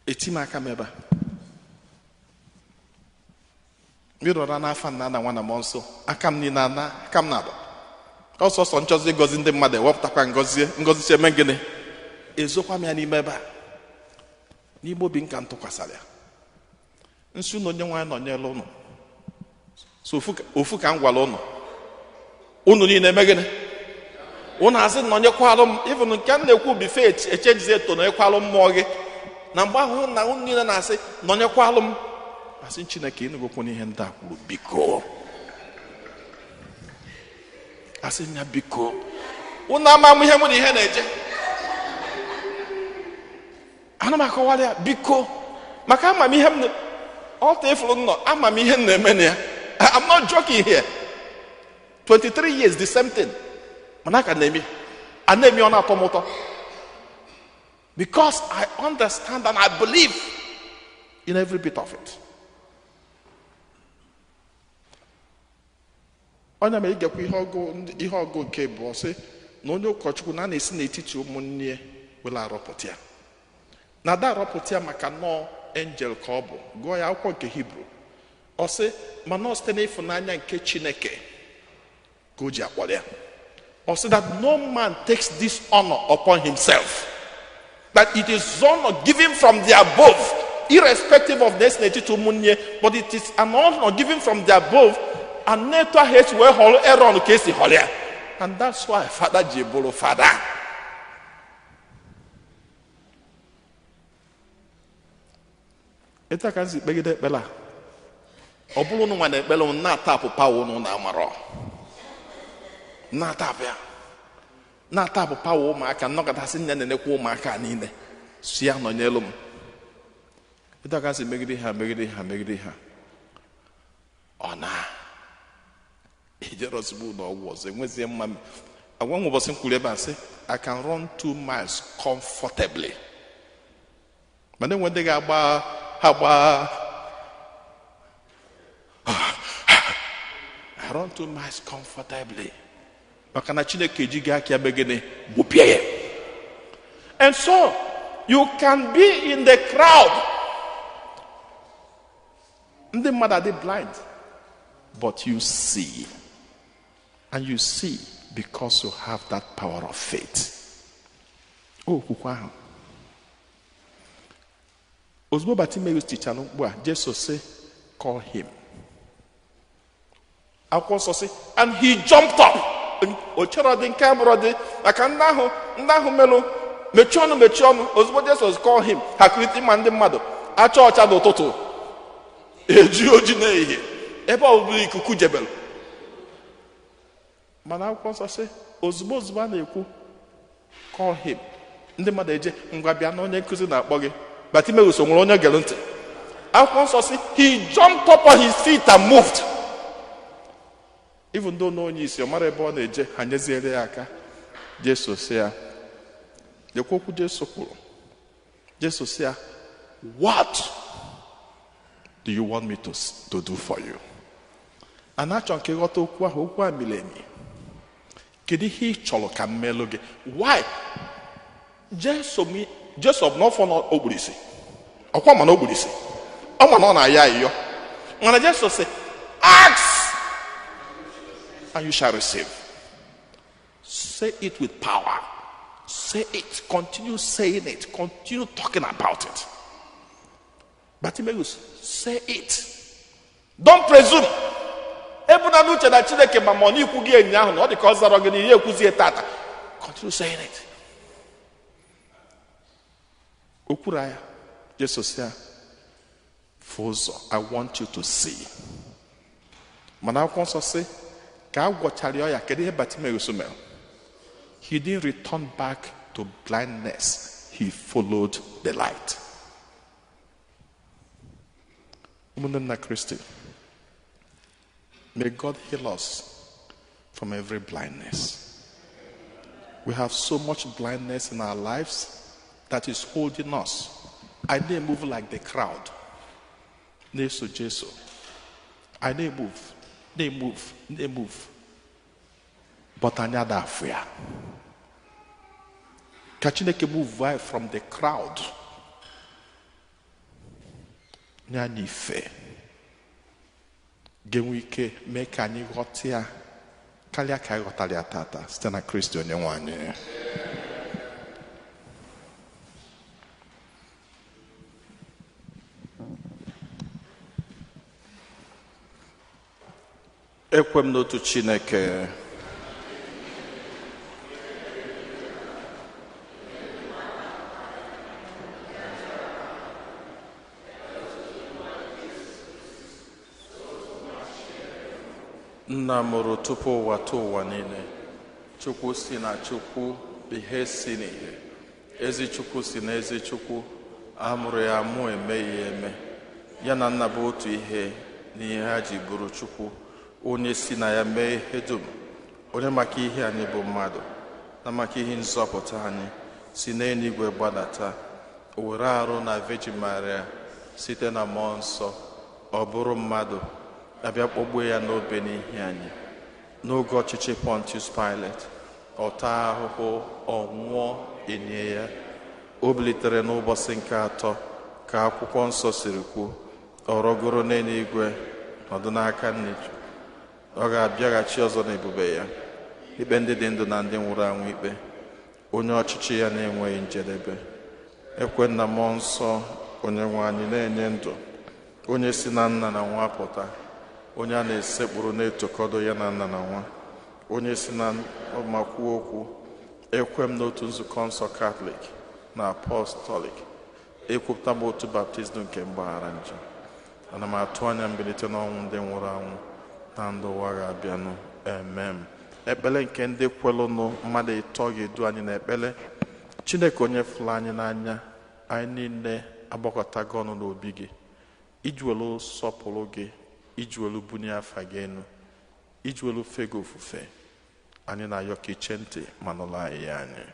A: eti m aka m ebe a. Mmiri n'afa nna na nwa na mmụọ nsọ, aka m niile ana, aka m na-aba. Ọsọsọ nchọzi ịgọzi ndị mmadụ ewepụtakwa ngọzi ngọzi si eme gịnị? Ezokwa m ya n'ime ebe a. N'ime obi nka m tụkwasara ya. Nsi unu onye nwaanyị nọnyere ụnụ. So ofu ka m gwara ụnụ. Ụnụ niile eme gịnị? Ụnụ asị nọnyekwalụ m. Even nke m na-ekwu bife echenjizi eto nọnyekwalụ mmụọ gị. Na mgbe ahụ na ụnụ niile na-asị nọnyekwalụ m. Asị Chineke ịnụgokwu n'ihe ndị a kwuru biko. Asị ya biko. Ụnụ ama m ihe mụ na ihe na-eje. Ana m akọwara ya biko. Maka ama m ihe m ọta ịfụrụ nnọ ama m ihe m na-eme na ya. I'm not joking here. 23 years the same thing. Mana aka na-eme. A na-eme ọ na-atọ m ụtọ. Because I understand and I believe in every bit of it. Onye ma igekwa ihe ọgụ nke bụ sị na onye ụkọchukwu na na-esi n'etiti ụmụnne ya were arọpụta ya. Na ada arọpụta ya maka nọọ angel ka ọ bụ. Gụọ ya akwụkwọ nke Hibru. Ọ sị ma nọọ site n'ịfụnanya nke Chineke ka o ji akpọrọ ya. Ọ sị that no man takes this honor upon himself. That it is honor given from the above, irrespective of the n'etiti ụmụnne, but it is an honor given from the above. And n'etu ahụ esi wee họrọ Aaron ka esi họrọ ya. And that's why fada ji bụrụ fada. Etu a ka m si kpegide ekpere a. Ọ bụrụ unu nwa na-ekpere m na-atapụ pawa unu na-amarọ. Na-atapụ ya. Na-atapụ pawa ụmụaka nnọkọtasị nne na-enekwa ụmụaka niile. Si ya nọnyelu m. Etu a ka m si megide ha megide ha megide ha. Ọ na Ijerozigbo ụlọ ọgwụ ọzọ enwezie mma. Agwa nwa ụbọchị m kwuru ebe a sị, I can run 2 miles comfortably. Mana enwe ndị ga-agba ha gbaa. I run 2 miles comfortably. Maka na Chineke ejighị aka ya mee gịnị? Gbupie ya. And so you can be in the crowd. Ndị mmadụ adị blind, but you see. And you see because you have that power of faith. Okwukwe ahụ. Ozugbo Bartimaeus tichara mkpu a, Jesu sị, call him. Akwụkwọ nsọ sị, and he jumped up. O chere dị nke abụrụ dị maka ndị ahụ melụ mechie ọnụ ozugbo Jesu call him, ha kulite ịma ndị mmadụ acha ọcha n'ụtụtụ eji oji n'ehihie ebe ọ bụla ikuku jebelu. Mana akwụkwọ nsọ sị ozugbo a na-ekwu call him, ndị mmadụ eje ngwa bịa na onye nkụzi na-akpọ gị. Bartimaeus nwere onye gere ntị. Akwụkwọ nsọ sị he jumped up on his feet and moved. Even though na onye isi ọ mara ebe ọ na-eje, ha nyeziere ya aka. Jesu sị ya, lekwa okwu Jesu kwuru. Jesu sị ya, what do you want me to do for you? A na-achọ nke ịghọta okwu ahụ, okwu a miri emi. Kedu ihe ị chọrọ ka m melụ gị? Why? Jesu bụ n'ọfọ na okpuru isi. Ọkwa ma na okpuru isi. Ọ ma na ọ na-ayọ ayịyọ. Mana Jesu sị, ask and you shall receive. Say it with power. Say it. Continue saying it. Continue talking about it. Bartimaeus, say it. Don't presume. Ebuna n'uche na Chineke ma ma ọ na-ikwu gị enyi ahụ na ọ dị ka ọ zara gị na ihe ekwuzie tata. Continue saying it. O kwuru ya, Jesu sị ya, fụ ụzọ, I want you to see. Mana akwụkwọ nsọ sị ka a gwọchara ya, kedu ihe Bartimaeus mere? He didn't return back to blindness. He followed the light. Ụmụnne m na Kristi, may God heal us from every blindness. We have so much blindness in our lives that is holding us. I didn't move like the crowd. Na-eso Jesu. I didn't move. They move. They move. But anyị ada afụ ya. Ka Chineke move away from the crowd. Nye anyị ife. Ga-enwe ike mee ka anyị ghọta ya karịa ka anyị ghọtara ya tata site na Kristi onye nwe anyị. Ekwe m n'otu Chineke, Nna mụrụ tupu ụwa tụ ụwa niile, Chukwu si na Chukwu, ihe si n'ihe, ezi Chukwu si na ezi Chukwu, amụrụ ya amụ emeghị eme, ya na nna bụ otu ihe n'ihe ha ji bụrụ Chukwu, onye si na ya mee ihe dum, onye maka ihe anyị bụ mmadụ na maka ihe nzọpụta anyị si n'eluigwe gbadata, o were arụ na Virgin Maria site na mmụọ nsọ, ọ bụrụ mmadụ, abịa kpọgbuo ya n'obe n'ihi anyị. N'oge ọchịchị Pontius Pilate, ọ taa ahụhụ, ọ nwụọ, enye ya. O bilitere n'ụbọchị nke atọ ka akwụkwọ nsọ siri kwuo, ọ rọgoro n'eluigwe, nọdụ n'aka nne. Ọ ga-abịaghachi ọzọ n'ebube ya, ikpe ndị dị ndụ na ndị nwụrụ anwụ ikpe, onye ọchịchị ya na-enweghị njedebe. Ekwe na mmụọ nsọ onye nwe anyị na-enye ndụ, onye si na nna na nwa pụta, onye a na-esekpuru na-etokọdo ya na nna na nwa, onye si na ma kwuo okwu. Ekwe m n'otu nzukọ nsọ Katọlik na Apọstọlik, ekwupụta m otu baptizim nke mgbaghara njọ. Ana m atụ anya mbilite n'ọnwụ ndị nwụrụ anwụ na ndụ ụwa ga-abịanụ. Amen. Ekpere nke ndị kwelụnụ mmadụ ịtọ ga-edu anyị n'ekpere. Chineke onye fụrụ anyị n'anya, anyị niile agbakọtago ọnụ n'obi gị iji welu sọpụrụ gị, iji welu bunye afa gị enu, Iji welu fe gị ofufe. Anyị na-ayọ ka iche ntị ma nụla anyị ya anyị.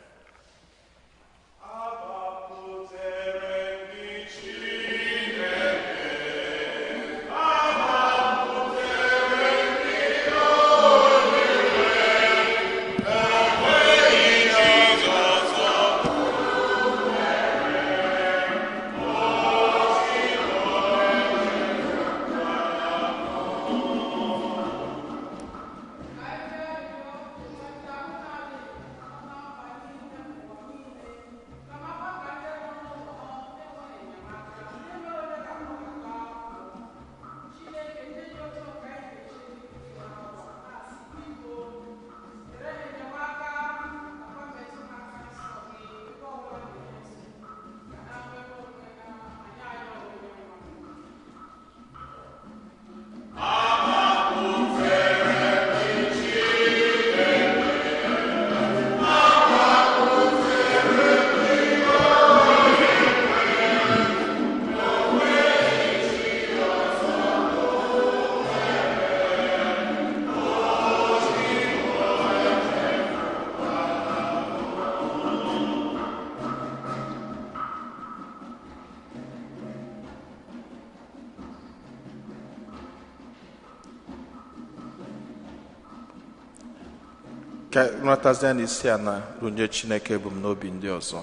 A: Ka nratazie n'isi a na runye Chineke ebumnobi ndị ọzọ.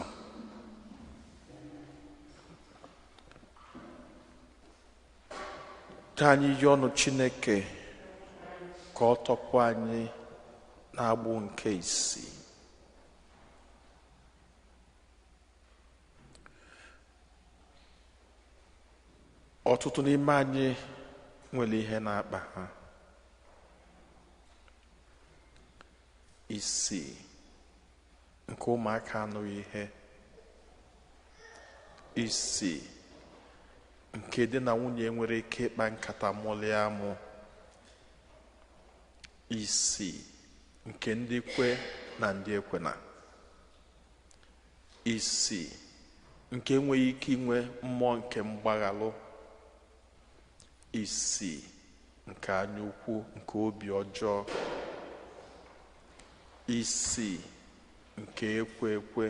A: Ka anyị yọọ ọnụ Chineke ka ọ tọpụ anyị n'agbụ nke isii. Ọtụtụ n'ime anyị nwere ihe na-akpa ha. Isii nke ụmụaka anụghị ihe, isii nke di na nwunye nwere ike ịkpa nkata mụlịa amụ, isii nke ndị kwe na ndị ekwena, isii nke enweghị ike inwe mmụọ nke mgbaghalụ, isii nke anya ukwu nke obi ọjọọ, isii nke ekwe ekwe,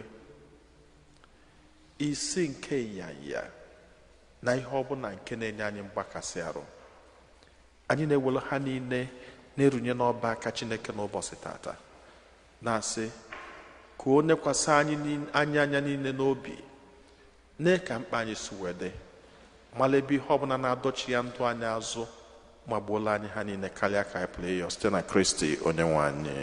A: isii nke ịnyanya na ihe ọbụla nke na-enye anyị mgbakasị arụ. Anyị na-ewere ha niile na-erunye n'ọba aka Chineke n'ụbọchị tata, na-asị ka o nekwasị anyị anya niile n'obi, nee ka mkpa anyị si wee dị, mara ebe ihe ọbụla na-adọchi ya ndụ anyị azụ ma gbuola anyị ha niile karịa ka anyị pụrụ ịyọ site na Kristi onye nwe anyị.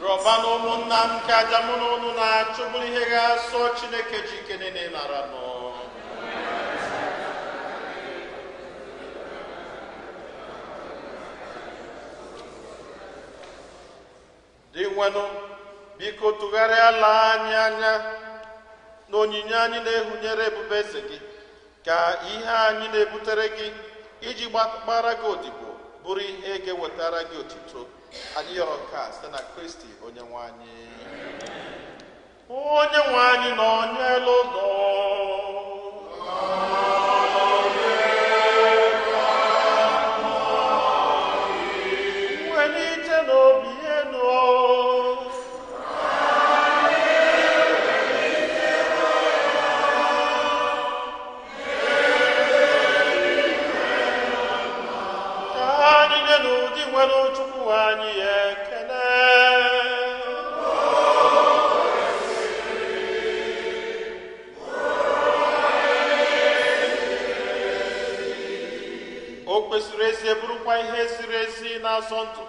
B: Rọba na ụmụnna m ka aja mụ na unu na-achụ bụrụ ihe ga-asọ Chineke ji ike niile nara nọ. Dị nwenụ, biko tụgharịala anyị anya na onyinye anyị na-ehunyere ebube eze gị, ka ihe anyị na-ebutere gị iji gbara gị odibo bụrụ ihe ga-ewetara gị otuto. Anyị yọrọ nke a site na Kristi onye nwe anyị. Onye nwe anyị nọ n'elu ụlọ. Welite n'obi enu. Ka anyị nye n'ụdị nwere Chukwu anyị ekele. O kwesịrị ezi bụrụkwa ihe ziri ezi na-asọ ndụ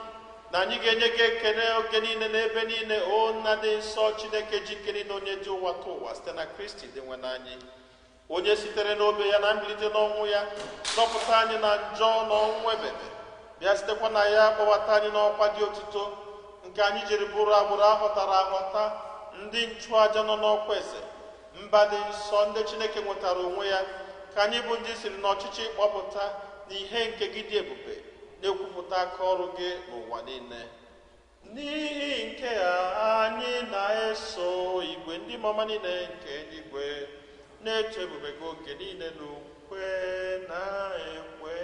B: na anyị ga-enye gị ekele oge niile n'ebe niile, o Nna dị nsọ, Chineke jikere na onye dị ụwa ka ụwa, site na Kristi dị nwe n'anyị, onye sitere n'obe ya na mbilite n'ọnwụ ya zọpụta anyị na njọ na ọnwụ ebebe, bịa sitekwa na ya kpọbata anyị n'ọkwa dị otuto nke anyị jiri bụrụ agbụrụ ahọtara ahọta, ndị nchụaja nọ n'ọkwa eze, mba dị nsọ, ndị Chineke nwetara onwe ya, ka anyị bụ ndị siri n'ọchịchị kpọpụta na ihe nke gị dị ebube na-ekwupụta aka ọrụ gị n'ụwa niile. N'ihi nke a anyị na-eso igwe ndị mama niile nke eluigwe na-eto ebube gị oge niile n'ukwe na ekwe.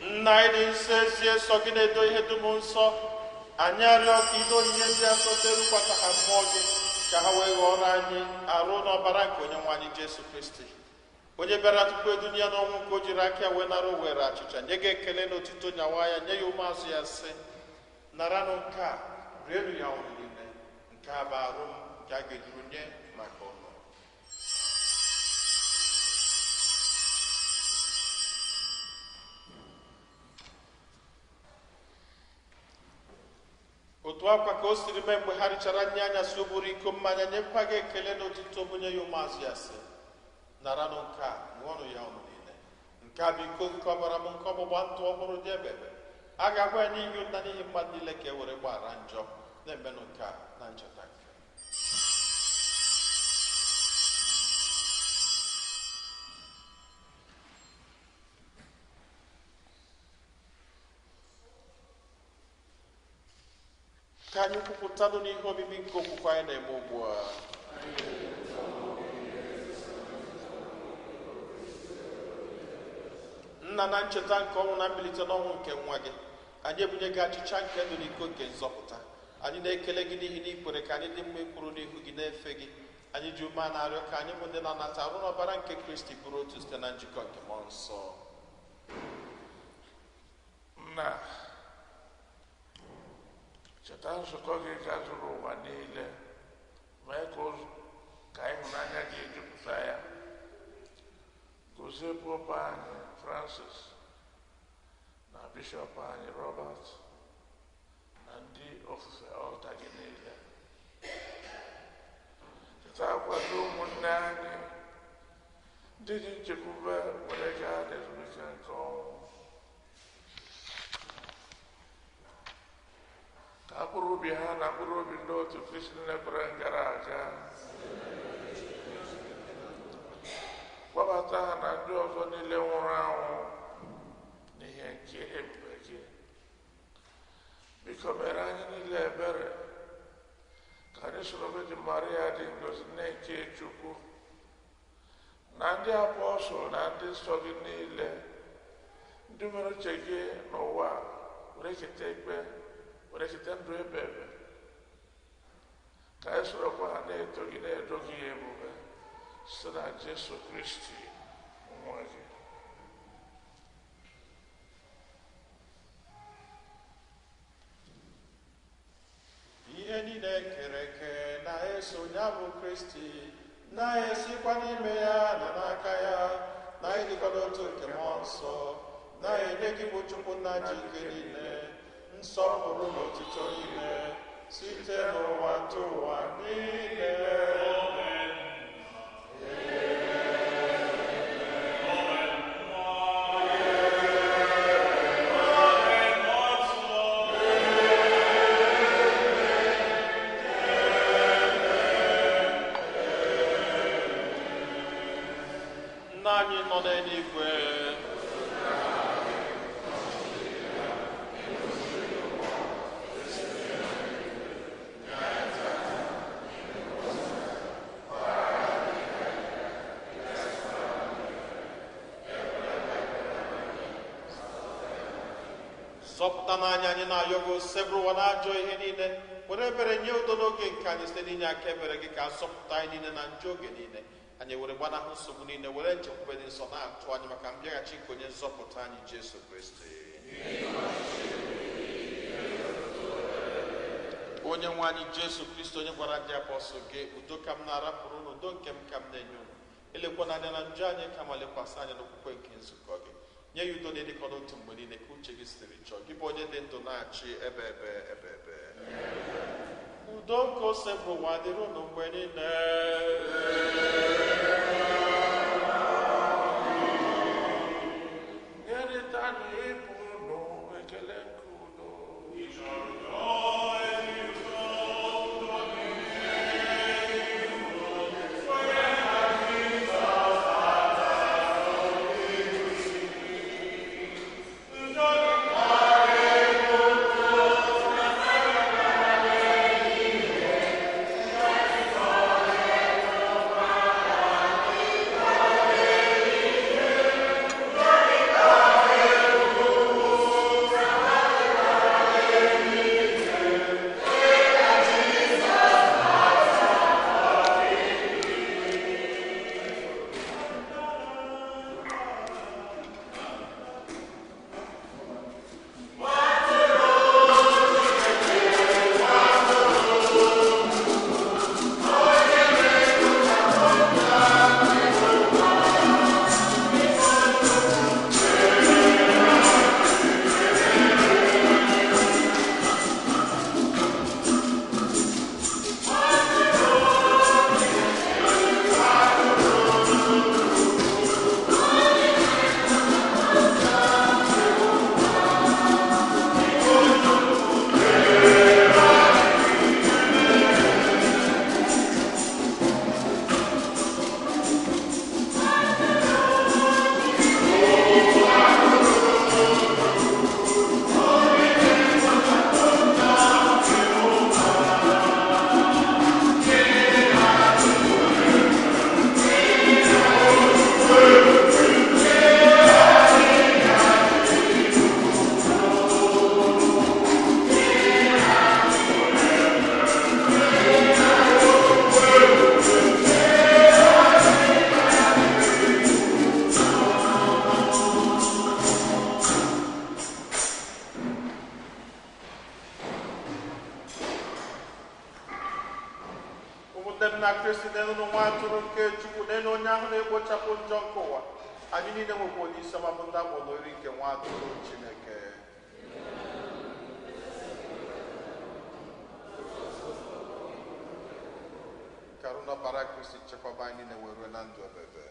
B: Nna anyị dị nsọ, ezie nsọ gị na-edo ihe dum nsọ, anyị arịọ ka ido onyinye ndị a nsọ terukwata ha mmụọ gị, ka ha wee ghọrọ anyị arụ na ọbara nke onye nwe anyị Jesu Kristi, onye bịara tupu edunye ya n'ọnwụ nke o jiri aka ya wee nara owere achịcha, nye gị ekele na otuto, nyawa ya, nye ya ụmụazụ ya sị: naranụ nke a, rienụ ya unu niile, nke a bụ arụ m nke a ga-eduru nye maka ụnụ. Otu akwa ka o siri mee mgbe ha richara nri anyasị, o buru iko mmanya nyekwa gị ekele na otuto bunye ya ụmụazụ ya sị, naranụ nke a, ṅụọnụ ya ọnụ niile. Nke a bụ iko nke ọbara m nke ọgbụgba ndụ ọhụrụ dị ebebe. A ga-agwa ya n'ihi unu na n'ihi mmadụ niile ka e were gbaghara njọ. Na-emenụ nke a na ncheta nke. Ka anyị kwupụtanụ n'ihe omimi nke okwukwe anyị na-eme ugbu a. Nna, na ncheta nke ọnwụ na mbilite n'ọnwụ nke nwa gị, anyị ebunye gị achịcha nke ndụ na iko nke nzọpụta. Anyị na-ekele gị n'ihi na ị kwere ka anyị dị mma ịkwụrụ n'ihu gị na-efe gị. Anyị ji ume a na-arịọ ka anyị bụ ndị na-anata arụ n'ọbara nke Kristi bụrụ otu site na njikọ nke Mmụọ Nsọ.
E: Nna, cheta nzukọ gị gazuru ụwa niile, mee ka ịhụnanya gị jupụta ya. Gozie Popu anyị Francis na Bishọp anyị Robert na ndị ofufe ọlta gị niile. Cheta akwado ụmụnne anyị ndị dị nchekwube were gaa n'ezumike nke ọnwụ. Ka mkpụrụ obi ha na mkpụrụ obi ndị otu Kristi niile kwere gara aga, kpọbata ha na ndị ọzọ niile nwụrụ anwụ n'ihe nke ebube gị. Biko mere anyị niile ebere, ka anyị soro Virgin Maria dị ngọzi nne nke Chukwu na ndị apọstụl na ndị nsọ gị niile, ndị mere uche gị n'ụwa were keta ikpe, were keta ndụ ebe ebe. Ka anyị sorokwa ha na-eto gị na-edo gị ebube site na Jesu Kristi nwa gị.
B: Ihe niile kere eke na-eso ya bụ Kristi, na-esikwa n'ime ya na n'aka ya, na ịdịkọ n'otu nke Mmụọ Nsọ, na-enye gị bụ Chukwu nna ji ike niile, nsọpụrụ na otuto niile, site n'ụwa ntụ ụwa niile. Nna anyị nọ n'eluigwe, zọpụta n'anya anyị na-ayọ gị, osebụrụ ụwa na ajọ ihe niile, were ebere nye udo n'oge nke anyị site n'inye aka ebere gị ka asọpụta anyị niile na njọ oge niile. Anyị were gbanahụ nsogbu niile, were nchekwube dị nsọ na-atụ anyị maka mbịaghachi nke onye nzọpụta anyị Jesu Kristi. Onye nwe anyị Jesu Kristi, onye gwara ndị apọstụl gị, udo ka m na-arapụrụ unu, udo nke m ka m na-enye unu. Elekwana anya na njọ anyị, kama lekwasị anya n'okwukwe nke nzukọ gị. Nye ya udo na ịdịkọ n'otu mgbe niile ka uche gị siri chọọ, gị bụ onye dị ndụ na-achị ebe ebe ebe ebe. Udo nke ose bụ ụwa dịrị unu mgbe niile.
E: Nyerịtanụ ibe unu ekele nke udo.
B: Kristi n'elu nwa atụrụ nke Chukwu n'elu onye ahụ na-ekpochapụ njọ nke ụwa. Anyị niile nwekwa onye isi ọma bụ ndị akpọrọ oriri nke nwa atụrụ Chineke. Ka arụ na ọbara Kristi chekwaba anyị niile wee ruo na ndụ ebebe.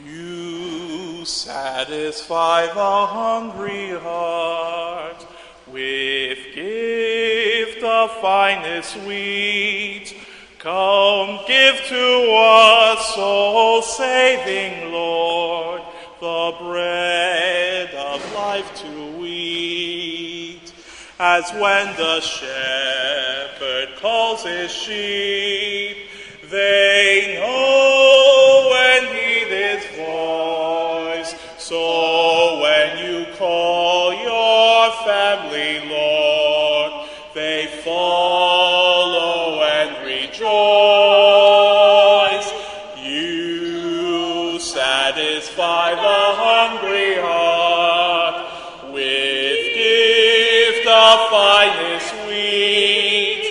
F: You satisfy the hungry heart with gift of finest wheat. Come give to us, soul-saving Lord, the bread of life to eat. As when the shepherd calls his sheep, they know when heed his voice. So when you call your family, Lord, they follow and rejoice. You satisfy the hungry heart with gift of finest wheat.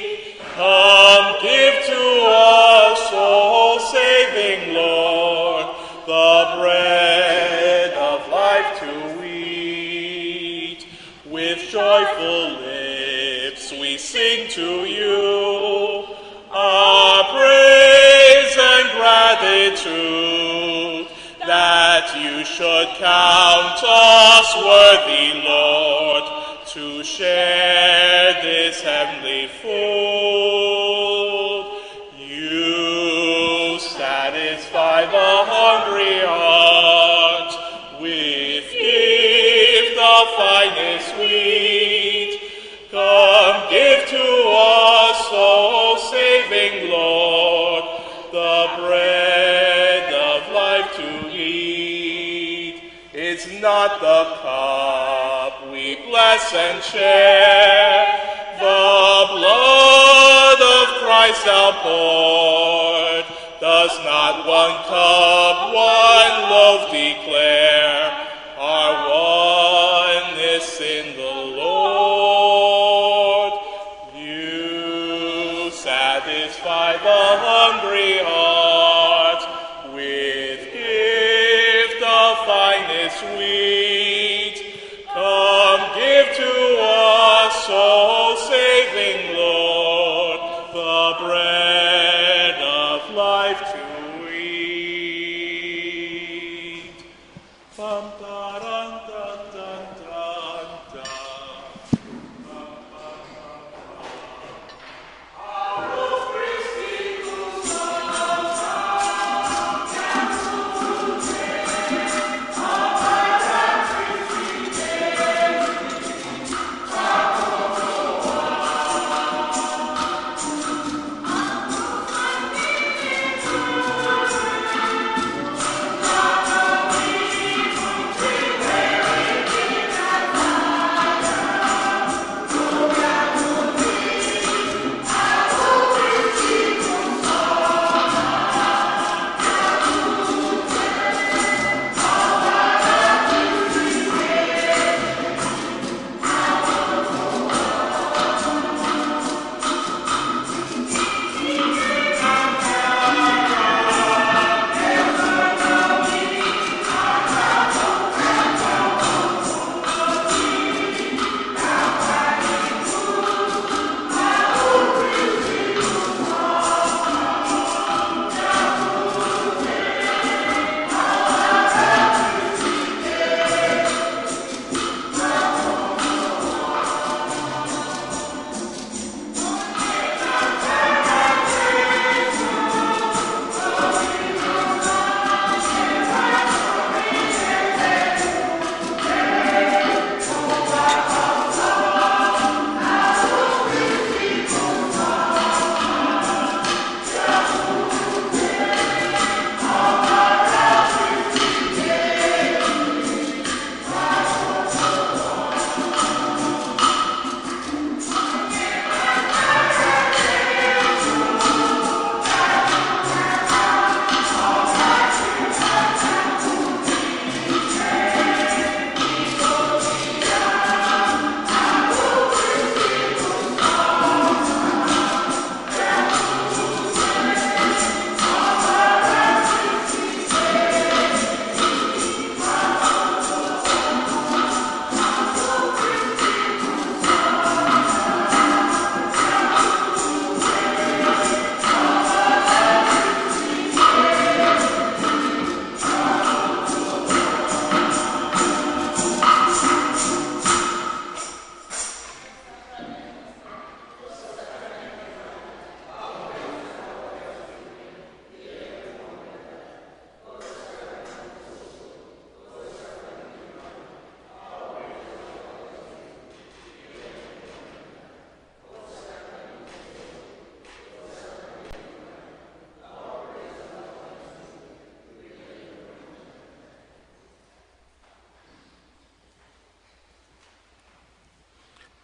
F: Come give to us, soul-saving Lord, the bread of life to eat. With joyful lips we sing to you our praise and gratitude, that you should count us worthy, Lord, to share this heavenly food. You satisfy the hungry heart with gift of finest wheat. Come give to us, soul-saving Lord, the bread of life to eat. It's not the cup we bless and share, the blood of Christ outpoured. Does not one cup, one loaf declare our oneness in the Lord? You satisfy the hungry heart with gift of finest wheat. Come give to us, soul-saving Lord, the bread of life to eat. Bum, da, dun, dun, dun, dun, dun.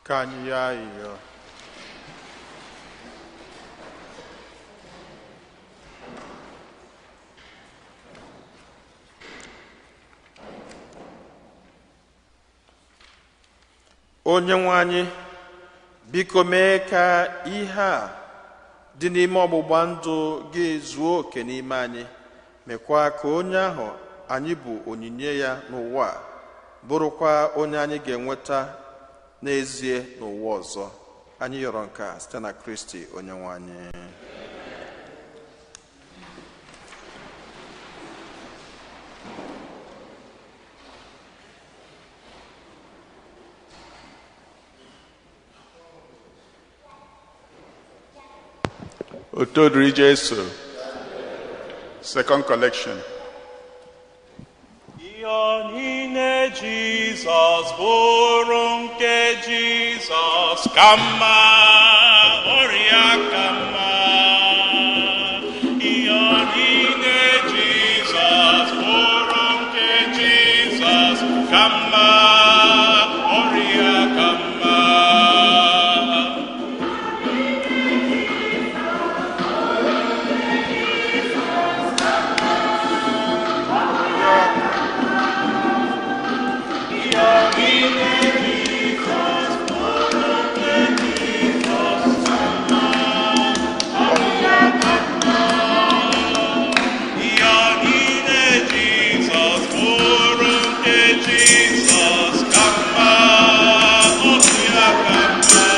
B: Ka anyị yọọ ayịyọ. Onye nwe anyị, biko mee ka ihe a dị n'ime ọgbụgba ndụ gị zuo oke n'ime anyị, mekwa ka onye ahụ anyị bụ onyinye ya n'ụwa a bụrụkwa onye anyị ga-enweta n'ezie n'ụwa ọzọ. Anyị yọrọ nke a site na Kristi onye nwe anyị.
E: Otito dịrị Jesu. Second collection.
F: Ihe niile Jizọs bụrụ nke Jizọs ka mma, ọrịa ka mma. Ihe niile Jizọs bụrụ nke Jizọs ka mma, ọrịa ka mma. Ihe niile Jizọs bụrụ nke Jizọs ka mma, ọrịa ka mma. Ihe niile Jizọs bụrụ nke Jizọs ka mma, ọrịa ka mma.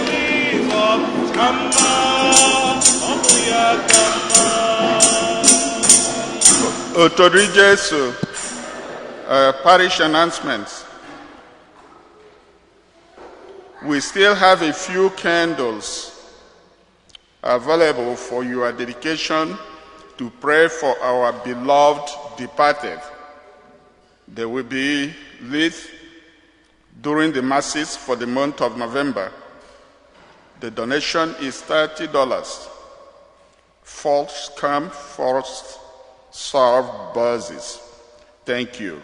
F: Jizọs ka mma, ọrịa ka mma.
E: Otito dịrị Jesu. Parish announcements. We still have a few candles available for your dedication to pray for our beloved departed. They will be lit during the masses for the month of November. The donation is $30. First come, first serve buses. Thank you.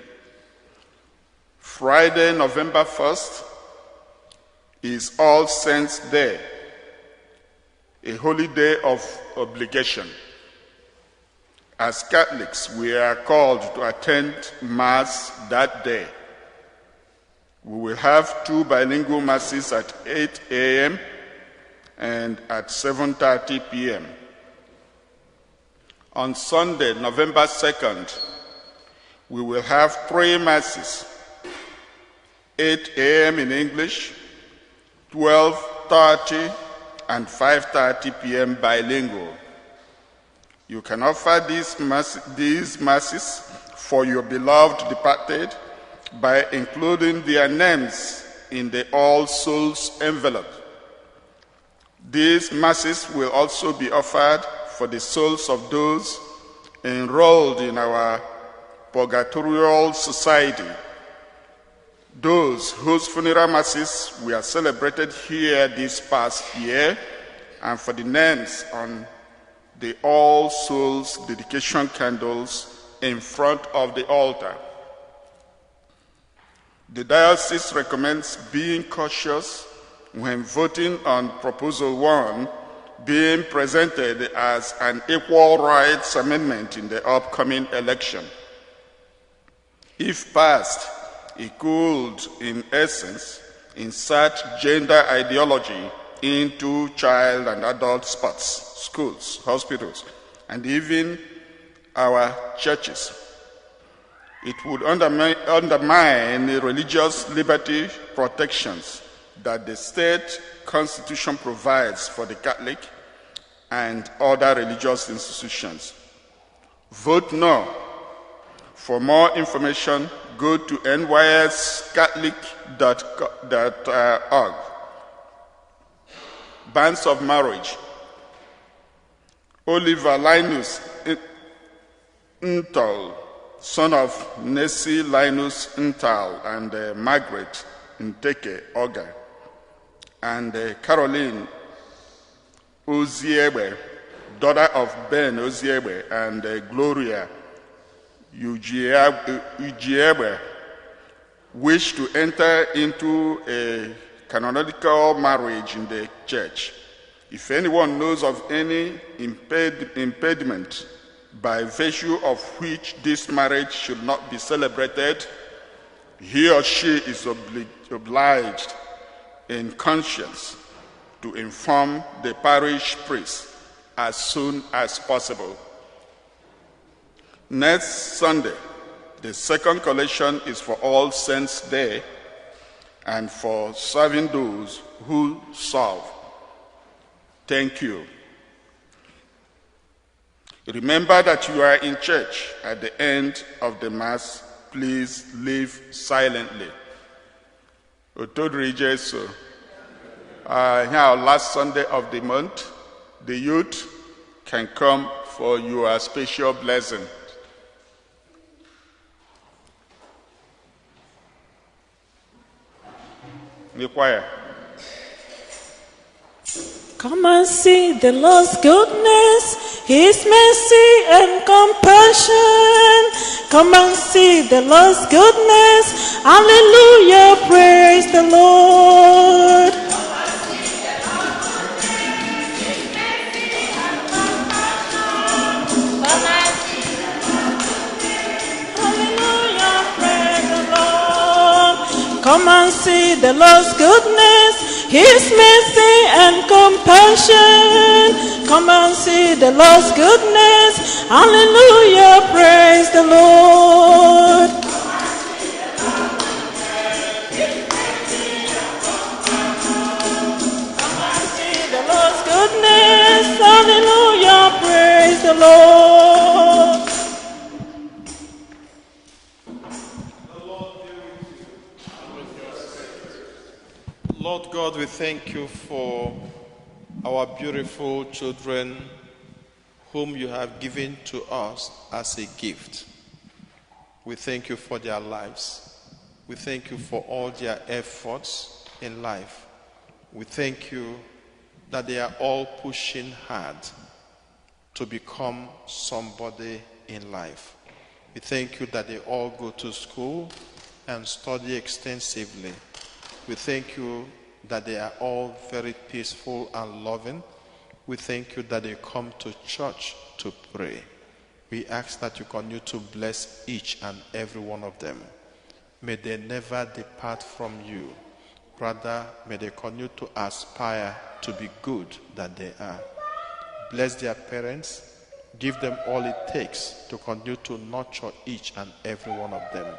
E: Friday, November 1st is All Saints' Day, a holy day of obligation. As Catholics, we are called to attend Mass that day. We will have two bilingual Masses at 8 a.m. and at 7:30 p.m. On Sunday, November 2nd, we will have three Masses, 8 a.m. in English, 12:30 and 5:30 p.m. bilingual. You can offer these Masses for your beloved departed by including their names in the All Souls envelope. These Masses will also be offered for the souls of those enrolled in our Purgatorial Society, those whose funeral Masses were celebrated here this past year, and for the names on the All Souls dedication candles in front of the altar. The diocese recommends being cautious when voting on Proposal 1 being presented as an equal rights amendment in the upcoming election. If passed, it could, in essence, insert gender ideology into child and adult sports, schools, hospitals, and even our churches. It would undermine the religious liberty protections that the state constitution provides for the Catholic and other religious institutions. Vote no. For more information, go to nyscatholic.org. Banns of marriage.
G: Oliver Linus Ntal, son of Nessie Linus Ntal and Margaret Nteke Oga, and Caroline Oziegbe, daughter of Ben Oziegbe and Gloria Ujiegbe, wish to enter into a canonical marriage in the church. If anyone knows of any impediment by virtue of which this marriage should not be celebrated, he or she is obliged in conscience to inform the parish priest as soon as possible. Next Sunday, the second collection is for All Saints' Day and for serving those who serve. Thank you. Remember that you are in church. At the end of the Mass, please leave silently. Otodiri Jesu. Here, last Sunday of the month, the youth can come for your special blessing. The choir.
H: Come and see the Lord's goodness, His mercy and compassion. Come and see the Lord's goodness. Hallelujah, praise the Lord. Hallelujah, praise the Lord. Come and see the Lord's goodness, His mercy and compassion. Come and see the Lord's goodness. Hallelujah, praise the Lord. Come and see the Lord's goodness. Hallelujah, praise the Lord.
B: Lord God, we thank you for our beautiful children whom you have given to us as a gift. We thank you for their lives. We thank you for all their efforts in life. We thank you that they are all pushing hard to become somebody in life. We thank you that they all go to school and study extensively. We thank you that they are all very peaceful and loving. We thank you that they come to church to pray. We ask that you continue to bless each and every one of them. May they never depart from you. Rather, may they continue to aspire to be good that they are. Bless their parents. Give them all it takes to continue to nurture each and every one of them.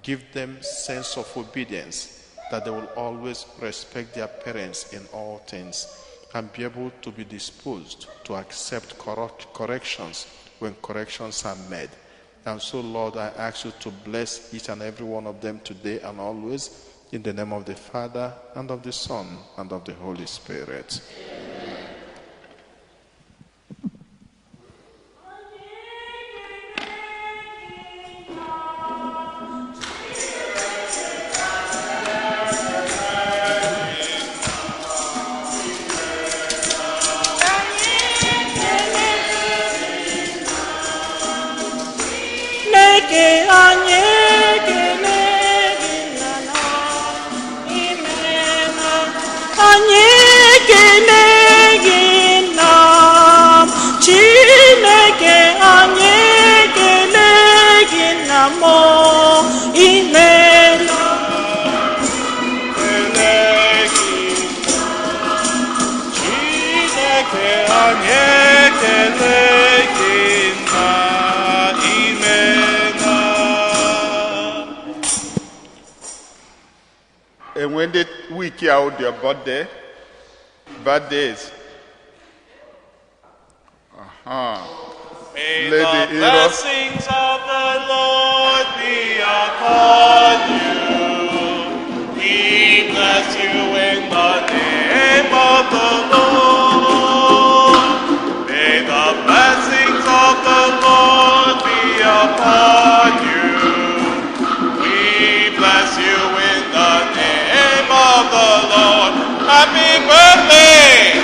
B: Give them sense of obedience, that they will always respect their parents in all things and be able to be disposed to accept corrections when corrections are made. And so, Lord, I ask you to bless each and every one of them today and always, in the name of the Father, and of the Son, and of the Holy Spirit.
H: Amen. Anyị ekele gị nna Chineke, anyị ekele gị nna m, imeela.
F: Chineke, anyị ekele gị nna, imeela.
G: And when the week out their birthdays.
F: May
G: Lady
F: the
G: Iro.
F: blessings of the Lord be upon you. He bless you in the name of the Lord. May the Happy birthday!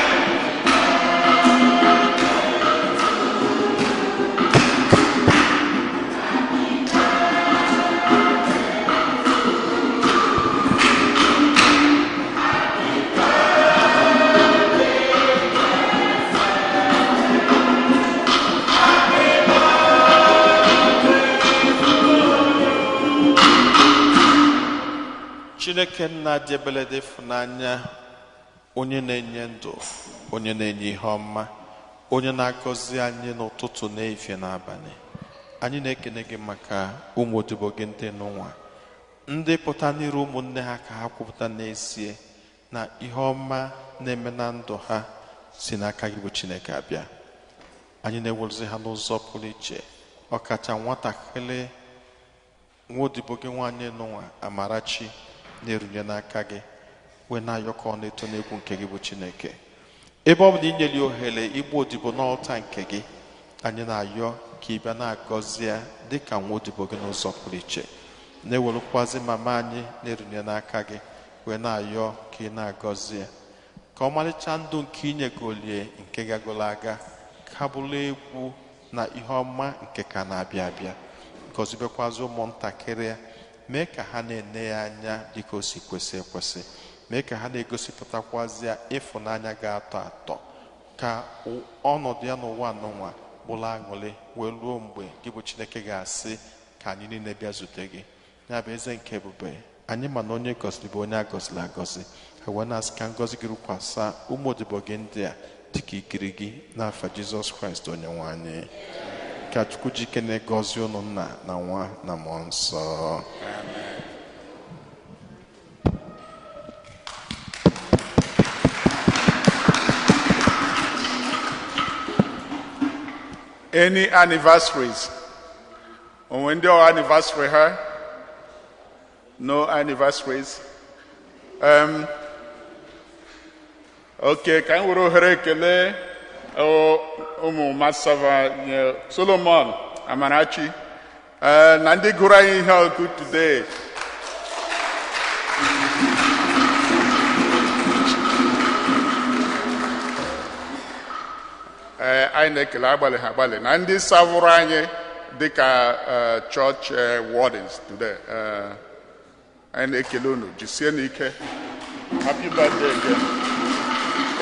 B: Chineke nna dị ebele dị ịfụnanya, onye na-enye ndụ, onye na-enye ihe ọma, onye na-agọzi anyị n'ụtụtụ, n'efifie, n'abalị, anyị na-ekene gị maka ụmụ odibo gị ndị n'ụwa, ndị pụta n'iru ụmụnne ha ka ha kwupụta n'ezie na ihe ọma na-eme na ndụ ha si n'aka gị bụ Chineke abịa. Anyị na-ewerezi ha n'ụzọ pụrụ iche, ọkacha nwatakịrị nwa odibo gị nwaanyị n'ụwa, Amarachi, na-erunye n'aka gị wee na-ayọ ka ọ na-eto n'egwu nke gị bụ Chineke. Ebe ọ bụ na inyere ya ohere igbu odibo n'ọlta nke gị, anyị na-ayọ ka ị bịa na-agọzi ya dị ka nwa odibo gị n'ụzọ pụrụ iche. Na-ewerukwazi mama anyị na-erunye n'aka gị wee na-ayọ ka ị na-agọzi ya, ka ọmarịcha ndụ nke inyegolie nke gagolo aga ka bụrụ egwu na ihe ọma nke ka na-abịa abịa. Gọzibekwazi ụmụntakịrị ya, mee ka ha na-ene ya anya dịka o si kwesị ekwesị, mee ka ha na-egosipụtakwazi ya ịfụnanya ga-atọ atọ, ka ọnọdụ ya n'ụwa n'ụwa bụrụ aṅụrị wee ruo mgbe gị bụ Chineke ga-asị ka anyị niile bịa zute gị. Ya bụ eze nke ebube anyị, ma na onye gọziri bụ onye a gọziri agọzi. Ha wee na-asị ka ngọzi gị rukwasa ụmụ odibo gị ndị a dịka ikiri gị, n'afa Jizọs Kraịst onye nwe anyị. Ka Chukwu jike na-egọzi unu, nna na nwa na mmụọ nsọ.
G: Any anniversaries? Onwe ndị ọ anniversary ha? No anniversaries. Okay, ka anyị were ohere ekele ụmụ Masava nye Solomon, Amarachi, na ndị gụrụ anyị ihe ọgụ today. Ee, anyị na-ekele agbalị ha agbalị na ndị savụrụ anyị dịka church wardens today. Anyị na-ekele unu, jisie n'ike. Happy birthday again.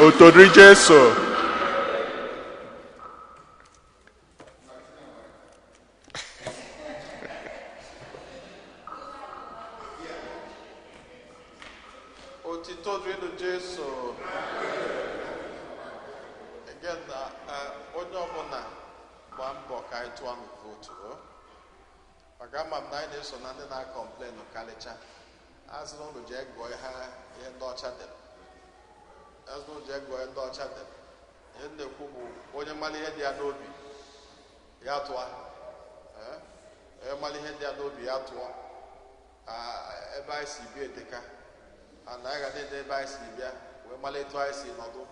G: Otodiri Jesu.
B: Otito dịrị Jesu. Again, onye ọbụla gbaa mbọ ka anyị tụọ nụ vootu o. Maka ama m na anyị na-eso na ndị na-akọmplenụ karịcha. Azụ ụnụ jee gụọ ihe ndị ọcha dere. Azụ ụnụ jee gụọ ihe ndị ọcha dere. Ihe m na-ekwu bụ onye mara ihe dị ya n'obi ya tụọ. Onye mara ihe dị ya n'obi ya tụọ. Ebe anyị si bịa eteka. Na anyị ga na-ede ebe anyị si bịa wee mara etu anyị si nọdụ.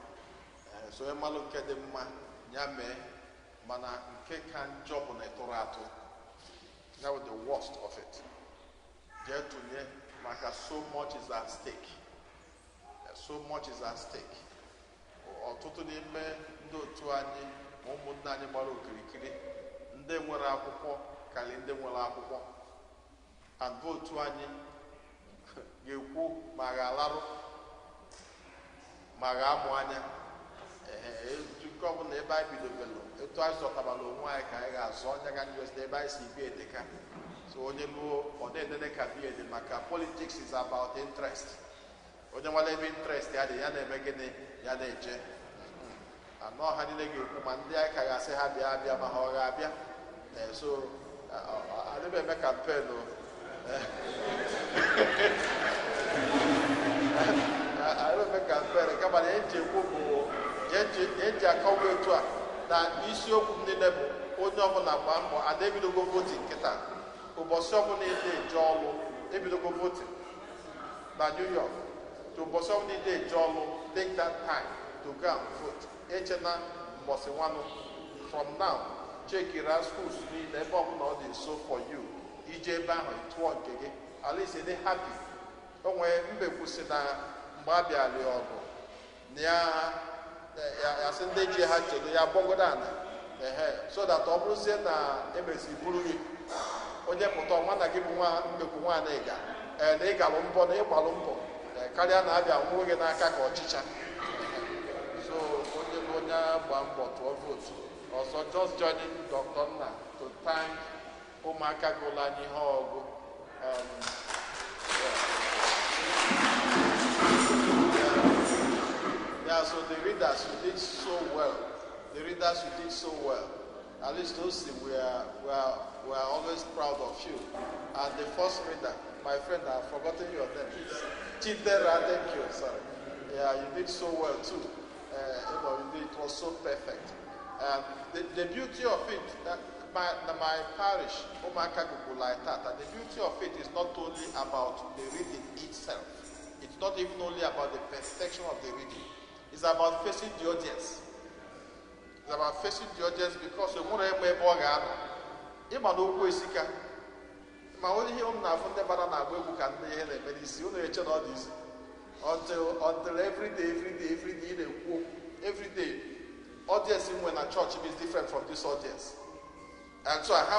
B: So onye malụ nke dị mma ya mee, mana nke ka njọ bụ na ịtụrụ atụ. That was the worst of it. Jee tụnye, maka so much is at stake. So much is at stake. Ọtụtụ n'ime ndị otu anyị ma ụmụnne anyị gbara okirikiri, ndị nwere akwụkwọ karịa ndị nwere akwụkwọ, and votu anyị ga-ekwu ma ga-alarụ ma ga-amụ anya. Nke ọbụla ebe anyị bidobelu, etu anyị zọtabara onwe anyị ka anyị ga-azọ onye ga ndị na ebe anyị si bịa edeka. So onye luo ọ na-enene ka bịa ede, maka politics is about interest. Onye nwere ebe interest ya dị, ya na-eme gịnị, ya na-eje anọ. Ha niile ga-ekwu, ma ndị anyị ka ga-asị ha bịa abịa, ma ha ọ ga-abịa. So adịghị eme campaign o, adịghị eme campaign, kama na eji ekwu bụ eji akọwa etu a na isiokwu m niile bụ onye ọbụla gbaa mbọ. Ada ebidogo voting nkịta. Ụbọchị ọbụla ị na-eje ọlụ, ebidogo voting na New York. To ụbọchị ọbụla ị na-eje ọlụ, take that time to go and vote. Echena mbọsị nwanụ. From now, chekira schools niile ebe ọbụla ọ dị nso for you ije ebe ahụ tụọ nke gị. At least dị happy. O nwee mbekwu si na mgbe a bịara ọgụ
A: Na ya ya sị ndị ji ha chedo ya gbọgodo ana ehe, so that ọ bụrụzie na emesi buru gị onye pụta ọma na gị bụ nwa mbekwu nwaanyị ịga ee na ịgalụ mbọ na ịgbalụ mbọ ee, karịa na abịa nwụrụ gị n'aka ka ọchịcha. So onye bụ onye gba mbọ tụọ vootu ọzọ. Just joining Dr. Nna to thank ụmụaka gụrụ anyị ihe ọgụ. Yeah, so the readers, you did so well. The readers, you did so well. At least those, we are always proud of you. And the first reader, my friend, I've forgotten your name. Chidera, thank you, sorry. Yeah, you did so well too. It was so perfect. And the beauty of it, that my parish, Omaka Gugulaitata, the beauty of it is not only about the reading itself. It's not even only about the perfection of the reading. It's about facing the audience. It's about facing the audience because enwere ebe ebe ọ ga-anọ. Ịma na okwu esika. Ma onye ihe m na-afụ ndị bara na-agba egwu ka ndị ihe na-eme n'isi, unu eche na ọ dị isi. Until every day, every day, every day, ị na-ekwu okwu. Every day, audience nwe na church is different from this audience. And so I have